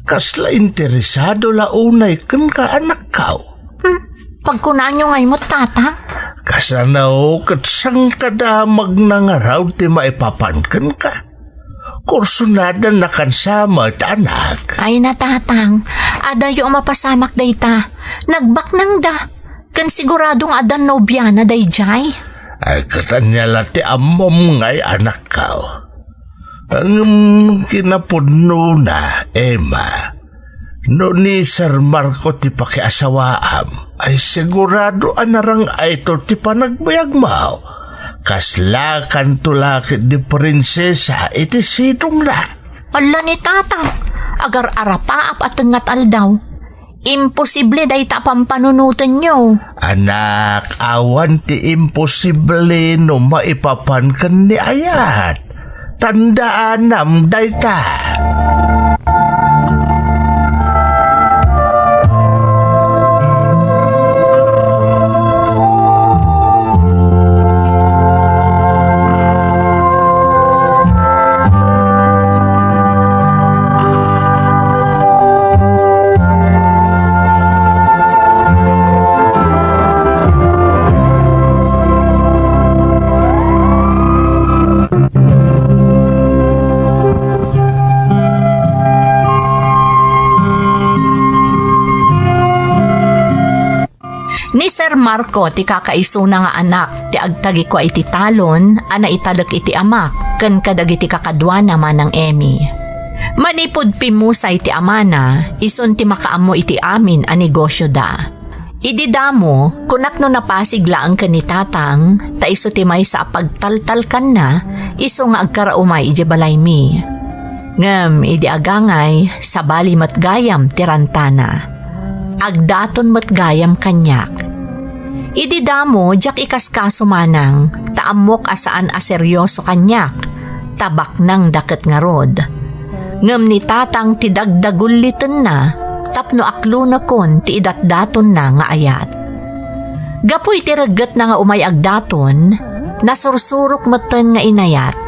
Kasla interesado la unay kenka, anakko. Hmm, pagkunanyo ngay met, Tatang? Kasano ket sangkadamagna ngarud ti maipapan kenka? Kursonadanna kansa met, anak. Ay na, Tatang, adayo a mapasamak dayta. Nagbaknangda. Ken sigurado nga addan nobiana daydiay. Ay, ket ania la ti ammom ngay, anakko? Ngem kinapudnona, Emma, no ni Sir Marco ti pakiasawaam, ay sigurado a narang-ayto ti panagbiagmo. Kaslakanto la ketdi prinsesa iti sidongna. Ala ni Tatang, agar-arapaap a tengnga aldaw. Imposible dayta a pampanunotenyo. Anak, awan ti imposible no maipapan ken ni ayat. Tandaanam dayta. Sir Marco ti kakaisuna nga anak ti agtagikua iti talon a naitalek iti amak ken kadagiti kakaduana, Manang Emmy. Manipud pimmusay ti amana, isun ti makaammo iti amin a negosioda. Idi damo, kunak no napasig laeng ken ni Tatang, ta isu ti maysa a pagtaltalkanna, isu nga agkaraumay idiay balaymi. Ngem idi agangay, sabali met gayam ti rantana. Agdaton met gayam kaniak. Idi damo, diak ikaskaso manang, ta ammok a saan a serioso kaniak, ta baknangda ket ngarud. Ngem ni Tatang ti dagdagullitenna tapno aklonekon ti idatdatonna nga ayat. Gapu iti reggetna nga umay agdaton, nasursurok metten nga inayat.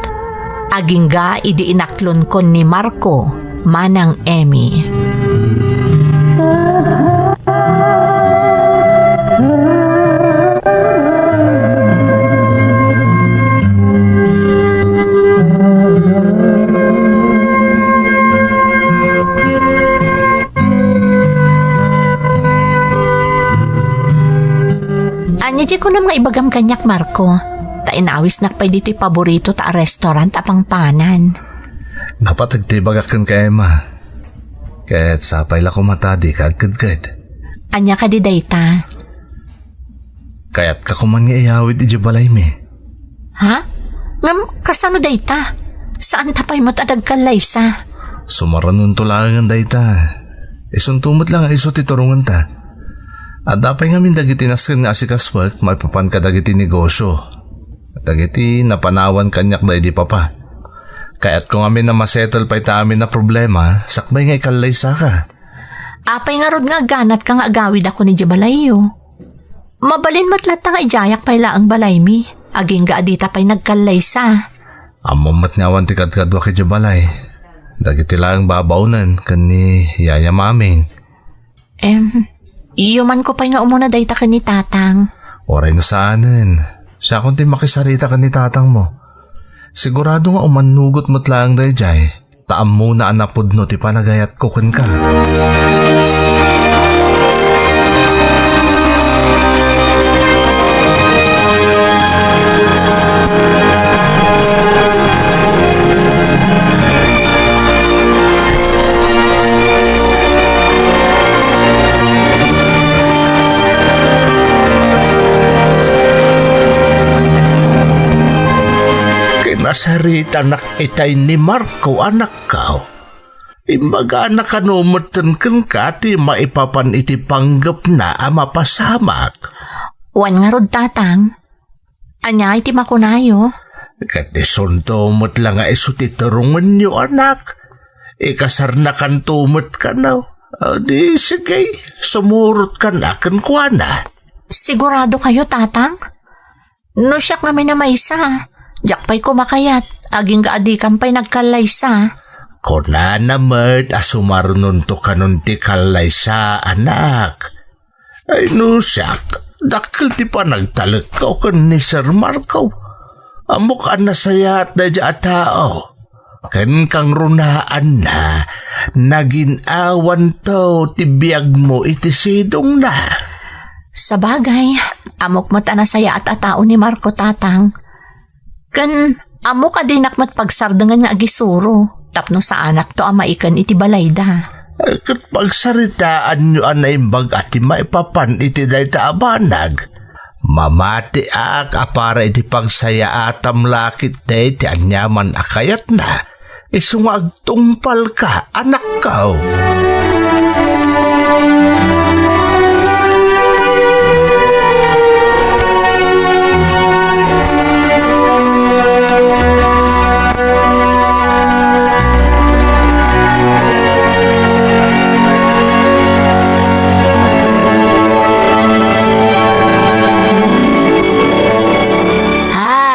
Agingga idi inaklonkon ni Marco, Manang Emmy. Ania diay kunam nga ibagam kaniak, Marco? Ta inawisnak pay ditoy paborito ta a restaurant a pangpanan. Napateg ti ibagak kenka, Emma. Ket sapay la koma ta dika agkedked. Ania kadi dayta? Kayatka koman nga iyawid idiay balaymi. Ha? Ngem kasano dayta? Saanta pay met a nagkallaysa? Sumaranonto laengen dayta. Isunto met la nga isu ti turongenta. Adda pay ngamin dagiti nasken nga asikasuek maipapan kadagiti negosio. Dagiti napanawan kaniak daydi papa. Kayatko ngamin a masettle pay ta amin a problema sakbay nga ikallaysaka. Apay ngarud nga agganatka nga agawidakon idiay balayyo? Mabalin met latta nga idiayak pay laeng balaymi, agingga a dita pay nagkallaysa. Ammom met nga awan ti kadkaduak idiay balay. Dagiti laeng babaonen ken ni Yaya Maming. Em, iyomanko pay nga umuna dayta ken ni Tatang. Uray no saanen. Siakon ti makisarita ken ni Tatangmo. Sigurado nga umannugot met laeng daydiay. Ta ammona a napudno ti panagayatko kenka. Kinasaritanak itay ni Marco, anakko. Imbagana kano metten kenka ti maipapan iti panggepna a mapasamak? Wen ngarud, Tatang. Ania ti makunayo? Ket isunto met la nga isu ti turongenyo, anak. Ikasarnakanto met kano. A, di sige, sumurotkan a kenkuana. Sigurado kayo, Tatang? No siak ngamin a maysa, diak pay koma kayat, agingga a dikan pay nagkallaysa. Kunana met a sumarnonto kanon ti kallaysa, anak. Ay, no siak, dakkel ti panagtalekko ken ni Sir Marco. Ammok a nasayaat daydiay a tao. Ken kangrunaanna, nagin-awanto ti biagmo iti sidongna. Sabagay, ammok met a nasayaat a tao ni Marco, Tatang. Ken ammok a dinak met pagsardengen nga agisuro tapno saanakto a maiken iti balayda. Ket pagsaritaanyo a naimbag a ti maipapan iti dayta a banag. Mamatiak a para iti pagsayaatam la ketdi ti aniaman a kayatna, isu nga agtungpalka, anakko.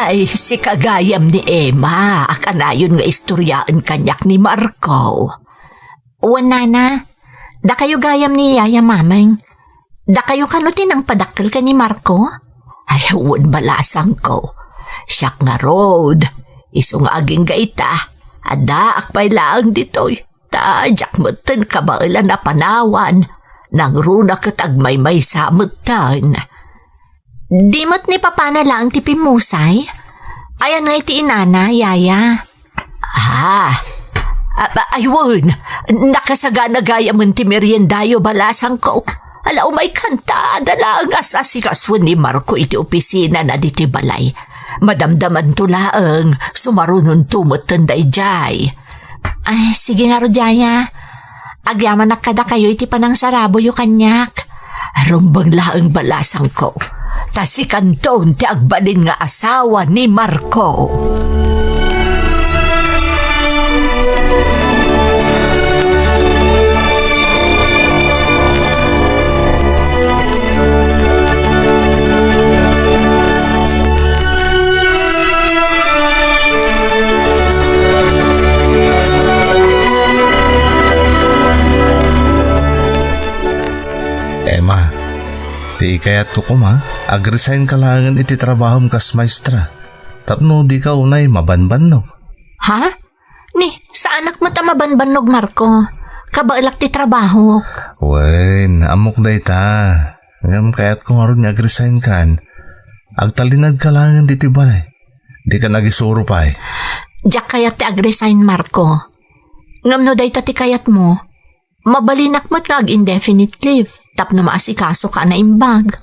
Ay, sika gayam ni Emma a kanayon nga istoryaen kaniak ni Marco. Wen, nana, dakayo gayam ni Yaya Mameng. Dakayo kano ti nangpadakkel ken ni Marco? Ay, wen, balasangko. Siak ngarud, isu nga agingga ita, addaak pay laeng ditoy. Ta diak metten kabaelan a panawan, nangruna ket agmaymaysa metten. Di met ni papana laeng ti pimmusay? Ayan nga iti inana, yaya? Ah, a-, a-, ay wen, nakasagana gayamen ti meriendayo, balasangko. Ala, umaykanta, adda laeng as-asikasuen ni Marco iti opisina na diti balay. Madamdamanto laeng, sumarunonto metten daydiay. Ay, sige ngarud, yaya. Agyamanak kadakayo iti panangsaraboyo kaniak. Rumbeng laeng, balasangko, ta sikanton ti agbalin nga asawa ni Marco. Emma, ti ikayatko koma, ag-resign ka laengen iti trabahom kas maestra. Tapno dika unay mabanbannog. Ha? Ni, saanak met a mabanbannog, Marco. Kabaelak ti trabahok. Wen, ammok dayta. Ngem kayatko ngarud nga ag-resign kan. Agtalinaed ka laengen ditoy balay. Dikan agisuro pay. Diak kayat ti ag-resign, Marco. Ngem no dayta ti kayatmo, mabalinak met nga ag-indefinite leave tapno maasikasoka a naimbag.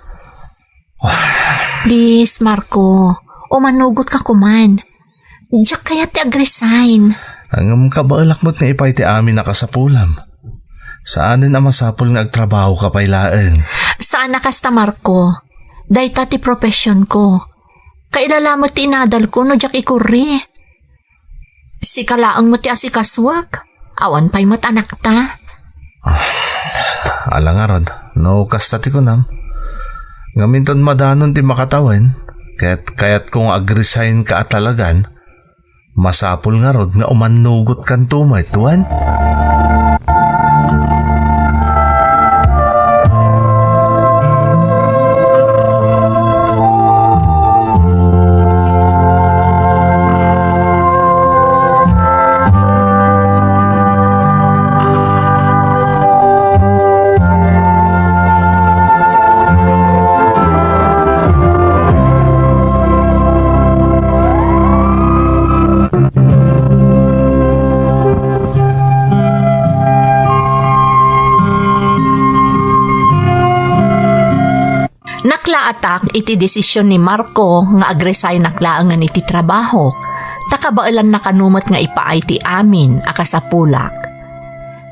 Please, Marco, umanugotka koman. Diak kayat ti ag-resign. Ngem kabaelak met nga ipaay ti amin a kasapulam. Saanen a masapul nga agtrabahoka pay laeng. Saan a kasta, Marco. Dayta ti professionko. Kailala met ti inadalko no diak ikurri. Sika laeng met ti asikasuak. Awan pay met anakta. Ala ngarud, no kasta ti kunam. Ngem inton madanon ti makatawen, ket kayatko nga ag-resign ka a talagan, masapul ngarud nga umannugotkanto met, wen? Naklaatak iti desisyon ni Marco nga agresignak laengen iti trabahok, ta kabaelanna kano met nga ipaay ti amin a kasapulak.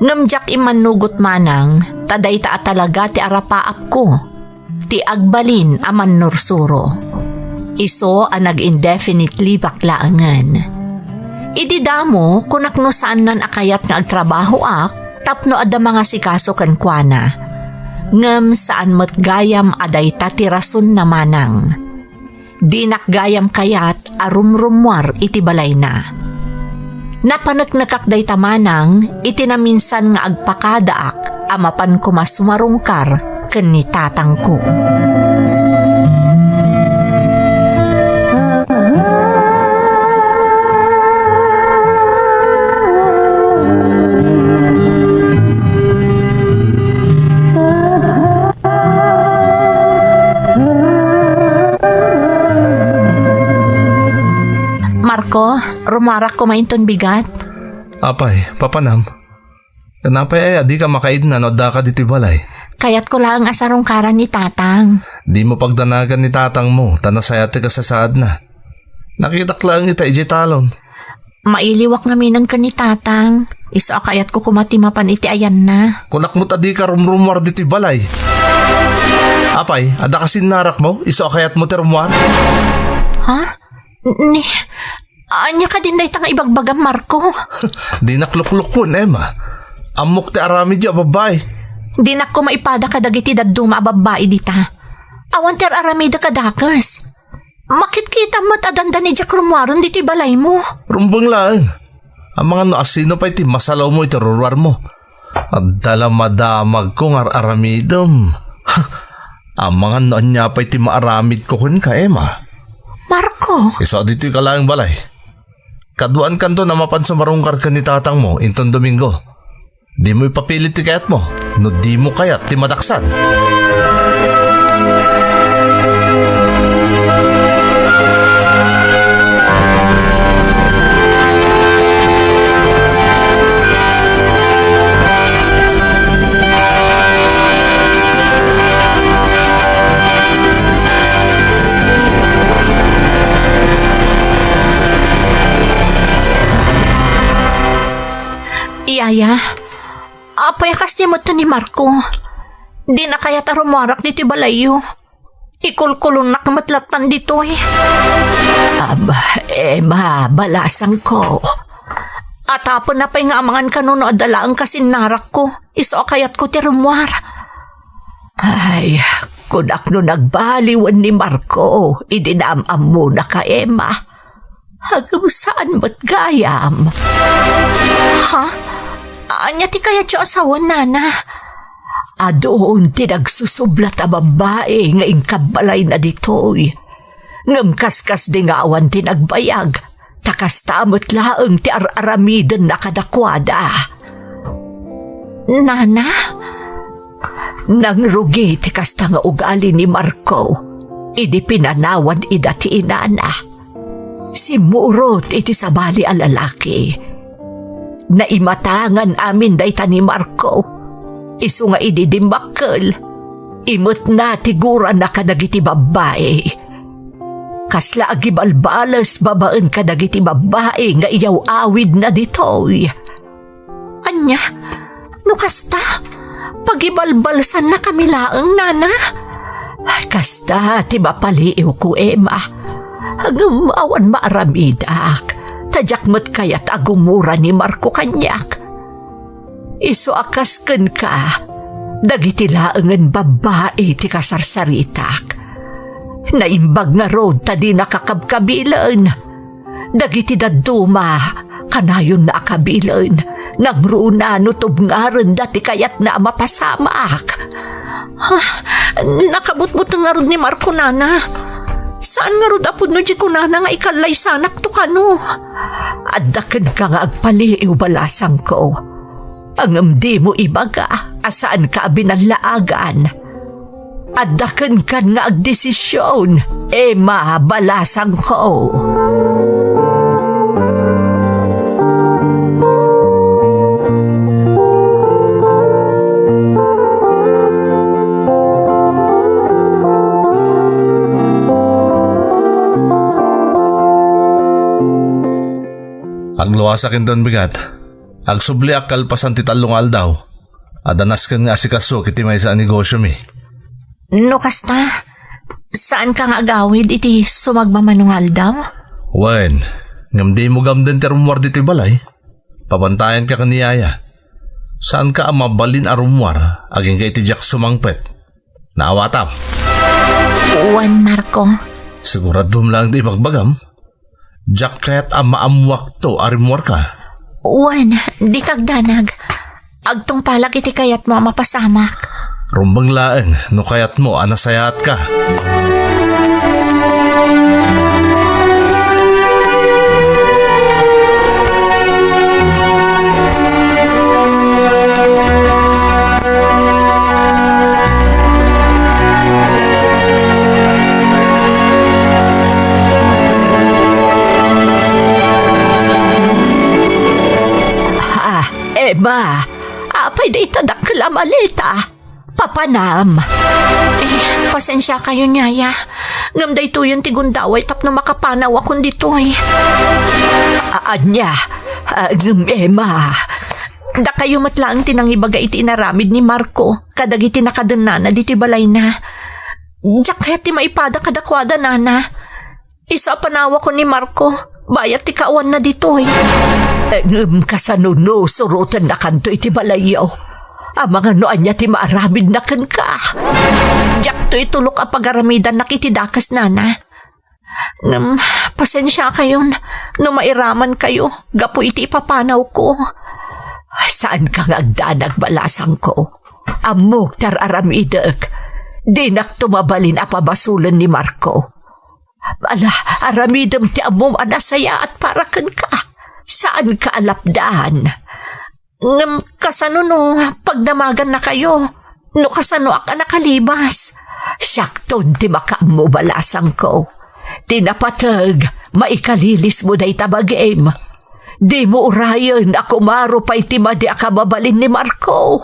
Ngem diak immannugot manang, ta dayta a talaga ti arapaapko, ti agbalin a mannursuro. Isu a nag-indefinite leave-ak laengen. Idi damo, kunak no saannan a kayat nga agtrabahoak tapno adda mangasikaso kenkuana. Ngem saan met gayam a dayta ti rasonna manang. Dinak gayam kayat a rumrummuar iti balayna. Napaneknekak dayta manang iti naminsan nga agpakadaak a mapan koma sumarungkar ken ni tatangko. Marco, rummuarak koma inton bigat. Apay, papanam. Ken apay aya a dika makaidna no addaka ditoy balay? Kayatko laeng a sarungkaran ni Tatang. Dimo pagdanagan ni tatangmo, ta nasayaat ti kasasaadna. Nakitak laeng ita idiay talon. Mailiwak ngamin ken ni Tatang. Isu a kayatko koma ti mapan iti ayanna. Kunak met a dika rumrummuar ditoy balay. Apay, adda kas innarakmo? Isu a kayatmo ti rummuar? Ha? Ni, ania kadin dayta nga ibagbagam, Marco? Dinak luklukoen, Emma. Ammok ti aramidyo a babbai. Dinak koma ipada kadagiti dadduma a babbai dita. Awan ti ar-aramidek a dakes. Makitkitam met a dandani diak rummuaren ditoy balaymo. Rumbeng laeng. Amangan no asino pay ti masalawmo iti ruruarmo. Adda la madamagko nga ar-aramidem. Amangan no ania pay ti maaramidko kenka, Emma. Marco! Isu a ditoy ka laeng balay. Kaduaankanto a mapan sumarungkar ken ni tatangmo inton Domingo. Dimo ipapilit ti kayatmo no dimo kayat ti madaksan. Yaya, apay a kasdi met ni Marco? Dina kayat a rummuarak ditoy balayyo. Ikulkulonnak met lattan ditoy. Ab, Emma, balasangko. Atapenna pay nga amangan kano no adda laeng kasinnarakko, isu a kayatko ti rummuar. Ay, kunak no nagbaliwen ni Marco, idi naam-ammona ka, Emma. Agem saan met gayam. Ha? Ania ti kayatyo a sawen, nana? Adun ti nagsusublat a babbai nga inkabbalayna ditoy. Ngem kaskasdi nga awan ti nagbayag, ta kasta met laeng ti ar-aramidenna kadakuada. Nana? Nangrugi ti kasta nga ugali ni Marco idi pinanawan ida ti inana. Simmurot iti sabali a lalaki. Naimatangan amin dayta ni Marco. Isu nga idi dimmakkel, imetna ti gurana kadagiti babbai. Kasla agibalbales babaen kadagiti babbai nga iyaw-awidna ditoy. Ania? No kasta, pagibalbalsannakami laeng, nana? Kasta ti mapaliiwko, Emma. Ngem awan maaramidak, ta diak met kayat a gumura ni Marco kaniak. Isu a kas kenka, dagiti laengen babbai ti kasarsaritak. Naimbag ngarud ta dinaka kabkabilen. Dagiti dadduma, kanayonna a kabilen, nangruna no tubngarenda ti kayatna a mapasamak. Ah, nakabutbuteng ngarud ni Marco, nana. Saan ngarud a pudno ti kunana nga ikallaysanakto kano? Adda kenka nga agpaliiw, balasangko. Ngem dimo ibaga a saanka a binallaagan. Adda kenkan nga agdesision, Emma, balasangko. Agluasak inton bigat. Agsubliak kalpasan ti tallo nga aldaw. Adda nasken nga asikasok iti maysa a negosyomi. No kasta, saanka nga agawid iti sumagmamano nga aldaw? Wen, ngem dimo gamden ti rummuar ditoy balay. Pabantayanka ken ni Yaya. Saanka a mabalin a rummuar agingga iti diak sumangpet. Naawatam. Wen, Marco. Siguradom laeng ti ibagbagam. Diak kayat a maammuakto a rimmuarka. Wen, dika agdanag. Agtungpalak iti kayatmo a mapasamak. Rumbeng laeng no kayatmo a nasayaatka. Ah, Emma, apay dayta dakkel a maleta? Papanam. Eh, pasensiakayon, Yaya. Ngem daytoyen ti gundaway tapno makapanawakon ditoy. A-, ania? Ah, ngem, Emma. Dakayo met laeng ti nangibaga iti inaramid ni Marco kadagiti nakadennana ditoy balayna. Diak kayat ti maipada kadakuada, nana. Isu a panawakon ni Marco, bayat ti kaawanna ditoy. Ngem kasano no surotennakanto iti balayyo? Amangan no ania ti maaramidna kenka. Diakto itulok a pagaramidannak iti dakes, nana. Ngem, pasensiakayon no mairamankayo gapu iti ipapanawko. Saanka nga agdanag, balasangko. Ammok ti ar-aramidek. Dinakto mabalin a pabasolen ni Marco. Ala, aramidem ti ammom a nasayaat para kenka. Saanka a lapdan. Ngem kasano no pagdamagannakayo? No kasanoak a nakalibas? Siakton ti makaammo, balasangko. Ti napateg, maikalilismo dayta bagim. Dimo urayen a kumaro pay ti madi a kababalin ni Marco.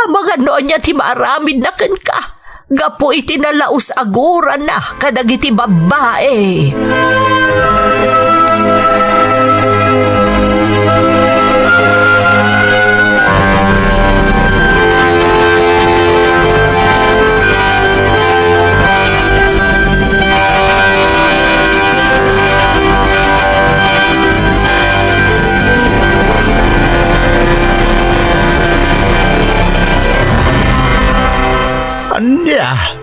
Amangan no ania ti maaramidna kenka gapu iti nalaus a gurana kadagiti babbai. Ania,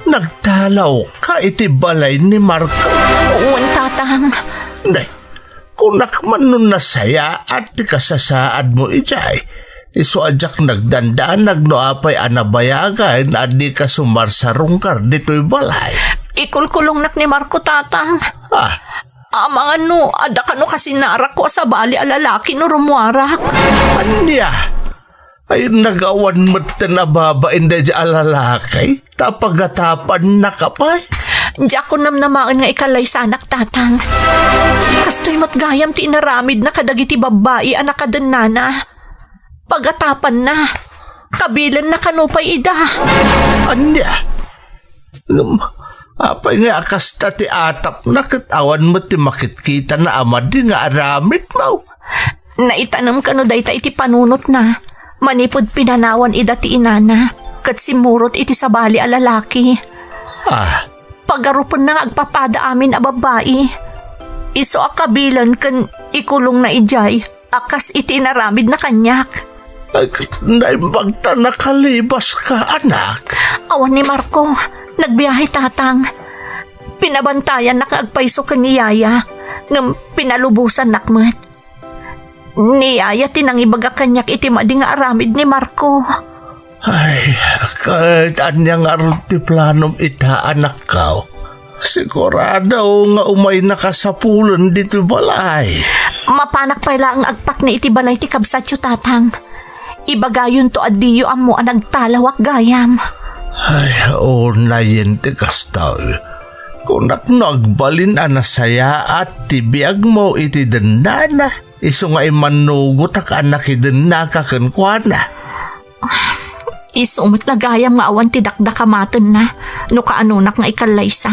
nagtalawka iti balay ni Marco? Wen, Tatang. Nay, kunak man no nasayaat ti kasasaadmo idiay. Isu a diak nagdandanag no apay a nabayagen a dika sumarsarungkar ditoy balay. Ikulkulongnak ni Marco, Tatang. Ah. Amangan no, adda kano kasinarakko a sabali a lalaki no rummuarak. Ania? Ay, nagawan metten a babain daydi a lalaki, ta pagatapannaka pay. Diakon namnamaen nga ikallaysanak, Tatang. Kastoy met gayam ti inaramidna kadagiti babbai a nakadennana. Pagatapanna, kabilenna kano pay ida. Ania? Ngem, apay nga a kasta ti atapna ket awan met ti makitkitana a madi nga aramidmo? Naitanem kano dayta iti panunotna, manipud pinanawan ida ti inana, ket simmurot iti sabali a lalaki. Ah. Pagarupenna nga agpapada amin a babbai. Isu a kabilen ken ikulongna idiay a kas iti inaramidna kaniak. Ag-, naimbag ta nakalibaska, anak. Awan ni Marco, nagbiahe, Tatang. Pinabantayannak nga agpayso ken ni Yaya, ngem pinalubosannak met. Ni Yaya ti nangibaga kaniak iti madi nga aramid ni Marco. Ay, ket ania ngarud ti planom ita, anakko? Sigurado nga umaynaka sapulen ditoy balay. Mapanak pay laeng agpakni iti balay ti kabsatyo, Tatang. Ibagayonto a diyo ammo a nagtalawak gayam. Ay, unayen ti kastoy. Kunak no agbalin a nasayaat ti biagmo iti dennana. Isu nga immannugotak a nakidennaka kenkuana. Isu met la gayam nga awan ti dakdakamatenna no kaanonak nga ikallaysa.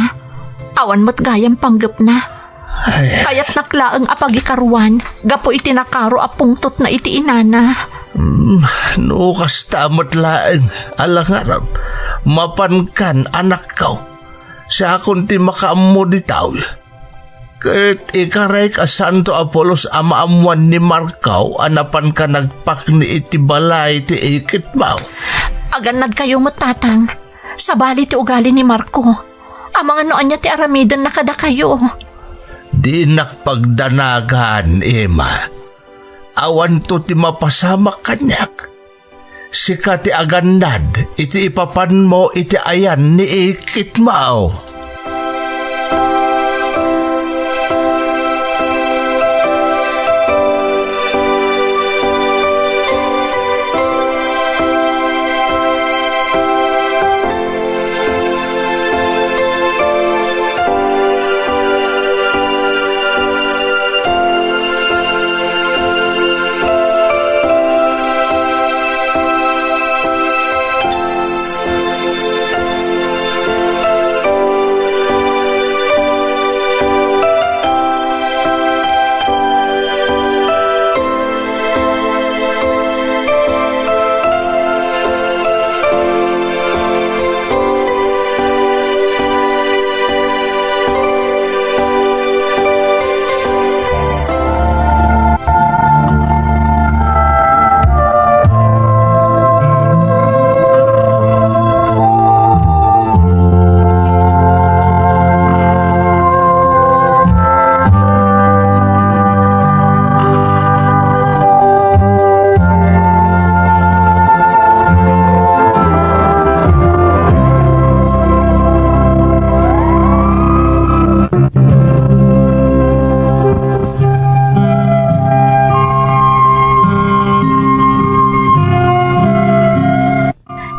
Awan met gayam panggepna. Ay. Kayatnak laeng a pagikaruan gapu iti nakaro a pungtotna iti inana. Hmm, no kasta met laeng, ala ngarud, mapankan, anakko. Siakon ti makaammo ditoy. Ket ikarek a Santo a pulos a maammuan ni Marco a napanka nagpakni iti balay ti ikitmo. Agannadkayo met, Tatang. Sabali ti ugali ni Marco. Amangan no ania ti aramidenna kadakayo. Dinak pagdanagan, Emma. Awanto ti mapasamak kaniak. Sika ti agannad iti ipapanmo iti ayan ni ikitmo.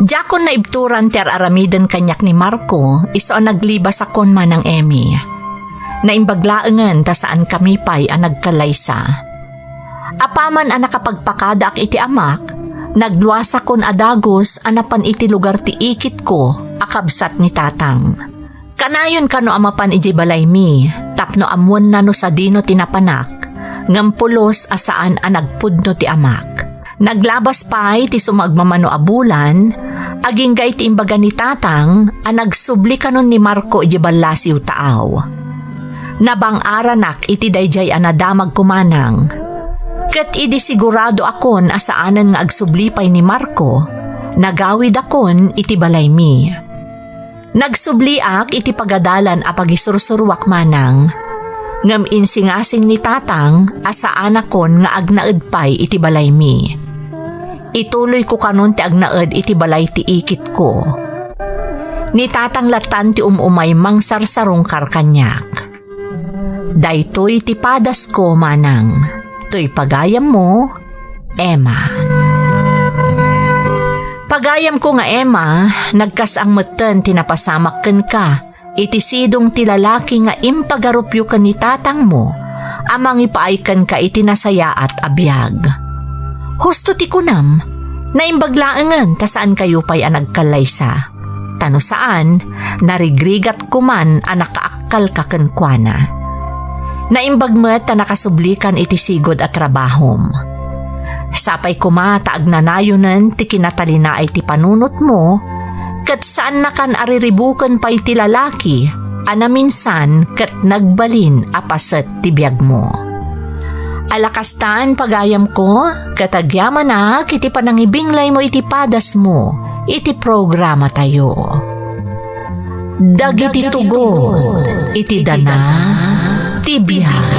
Diakon naibturan ti ar-aramiden kaniak ni Marco, isu a naglibasakon manang Emmy. Naimbag laengen ta saankami pay a nagkallaysa. Apaman a nakapagpakadaak iti amak, nagluasakon a dagus a napan iti lugar ti ikitko a kabsat ni Tatang. Kanayon kano a mapan idiay balaymi tapno ammoenna no sadino ti napanak, ngem pulos a saan a nagpudno ti amak. Naglabas pay ti sumagmamano a bulan, agingga iti imbaga ni Tatang a nagsubli kanon ni Marco idiay ballasiw taaw. Nabang-aranak iti daydiay a nadamagko manang. Ket idi siguradoakon a saanen nga agsubli pay ni Marco, Nagawidakon iti balaymi. Nagsubliak iti pagadalan a pagisursuruak manang, ngem insingasing ni tatang a saanakon nga agnaed pay iti balaymi. Ituloyko kanon ti agnaed iti balay ti ikitko. Ni tatang lattan ti um-umay mangsarsarungkar kaniak. Daytoy ti padasko manang. Toy pagayammo, Emma. Pagayamko nga Emma, nagkas-ang metten ti napasamak kenka iti sidong ti lalaki nga impagarupyo ken ni tatangmo a mangipaay kenka iti nasayaat a biag. Husto ti kunam, naimbag laengen ta saankayo pay a nagkallaysa. Ta no saan, narigrigat koman a nakaakkalka kenkuana. Naimbag met ta nakasublikan iti sigud a trabahom. Sapay koma ta agnanayonen ti kinatalinaay ti panunotmo, ket saannakan a riribuken pay ti lalaki a naminsan ket nagbalin a paset ti biagmo. Ala kastan, pagayamko, ket agyamanak iti panangibinglaymo iti padasmo iti programatayo. Dagiti tugot iti dana ti biag.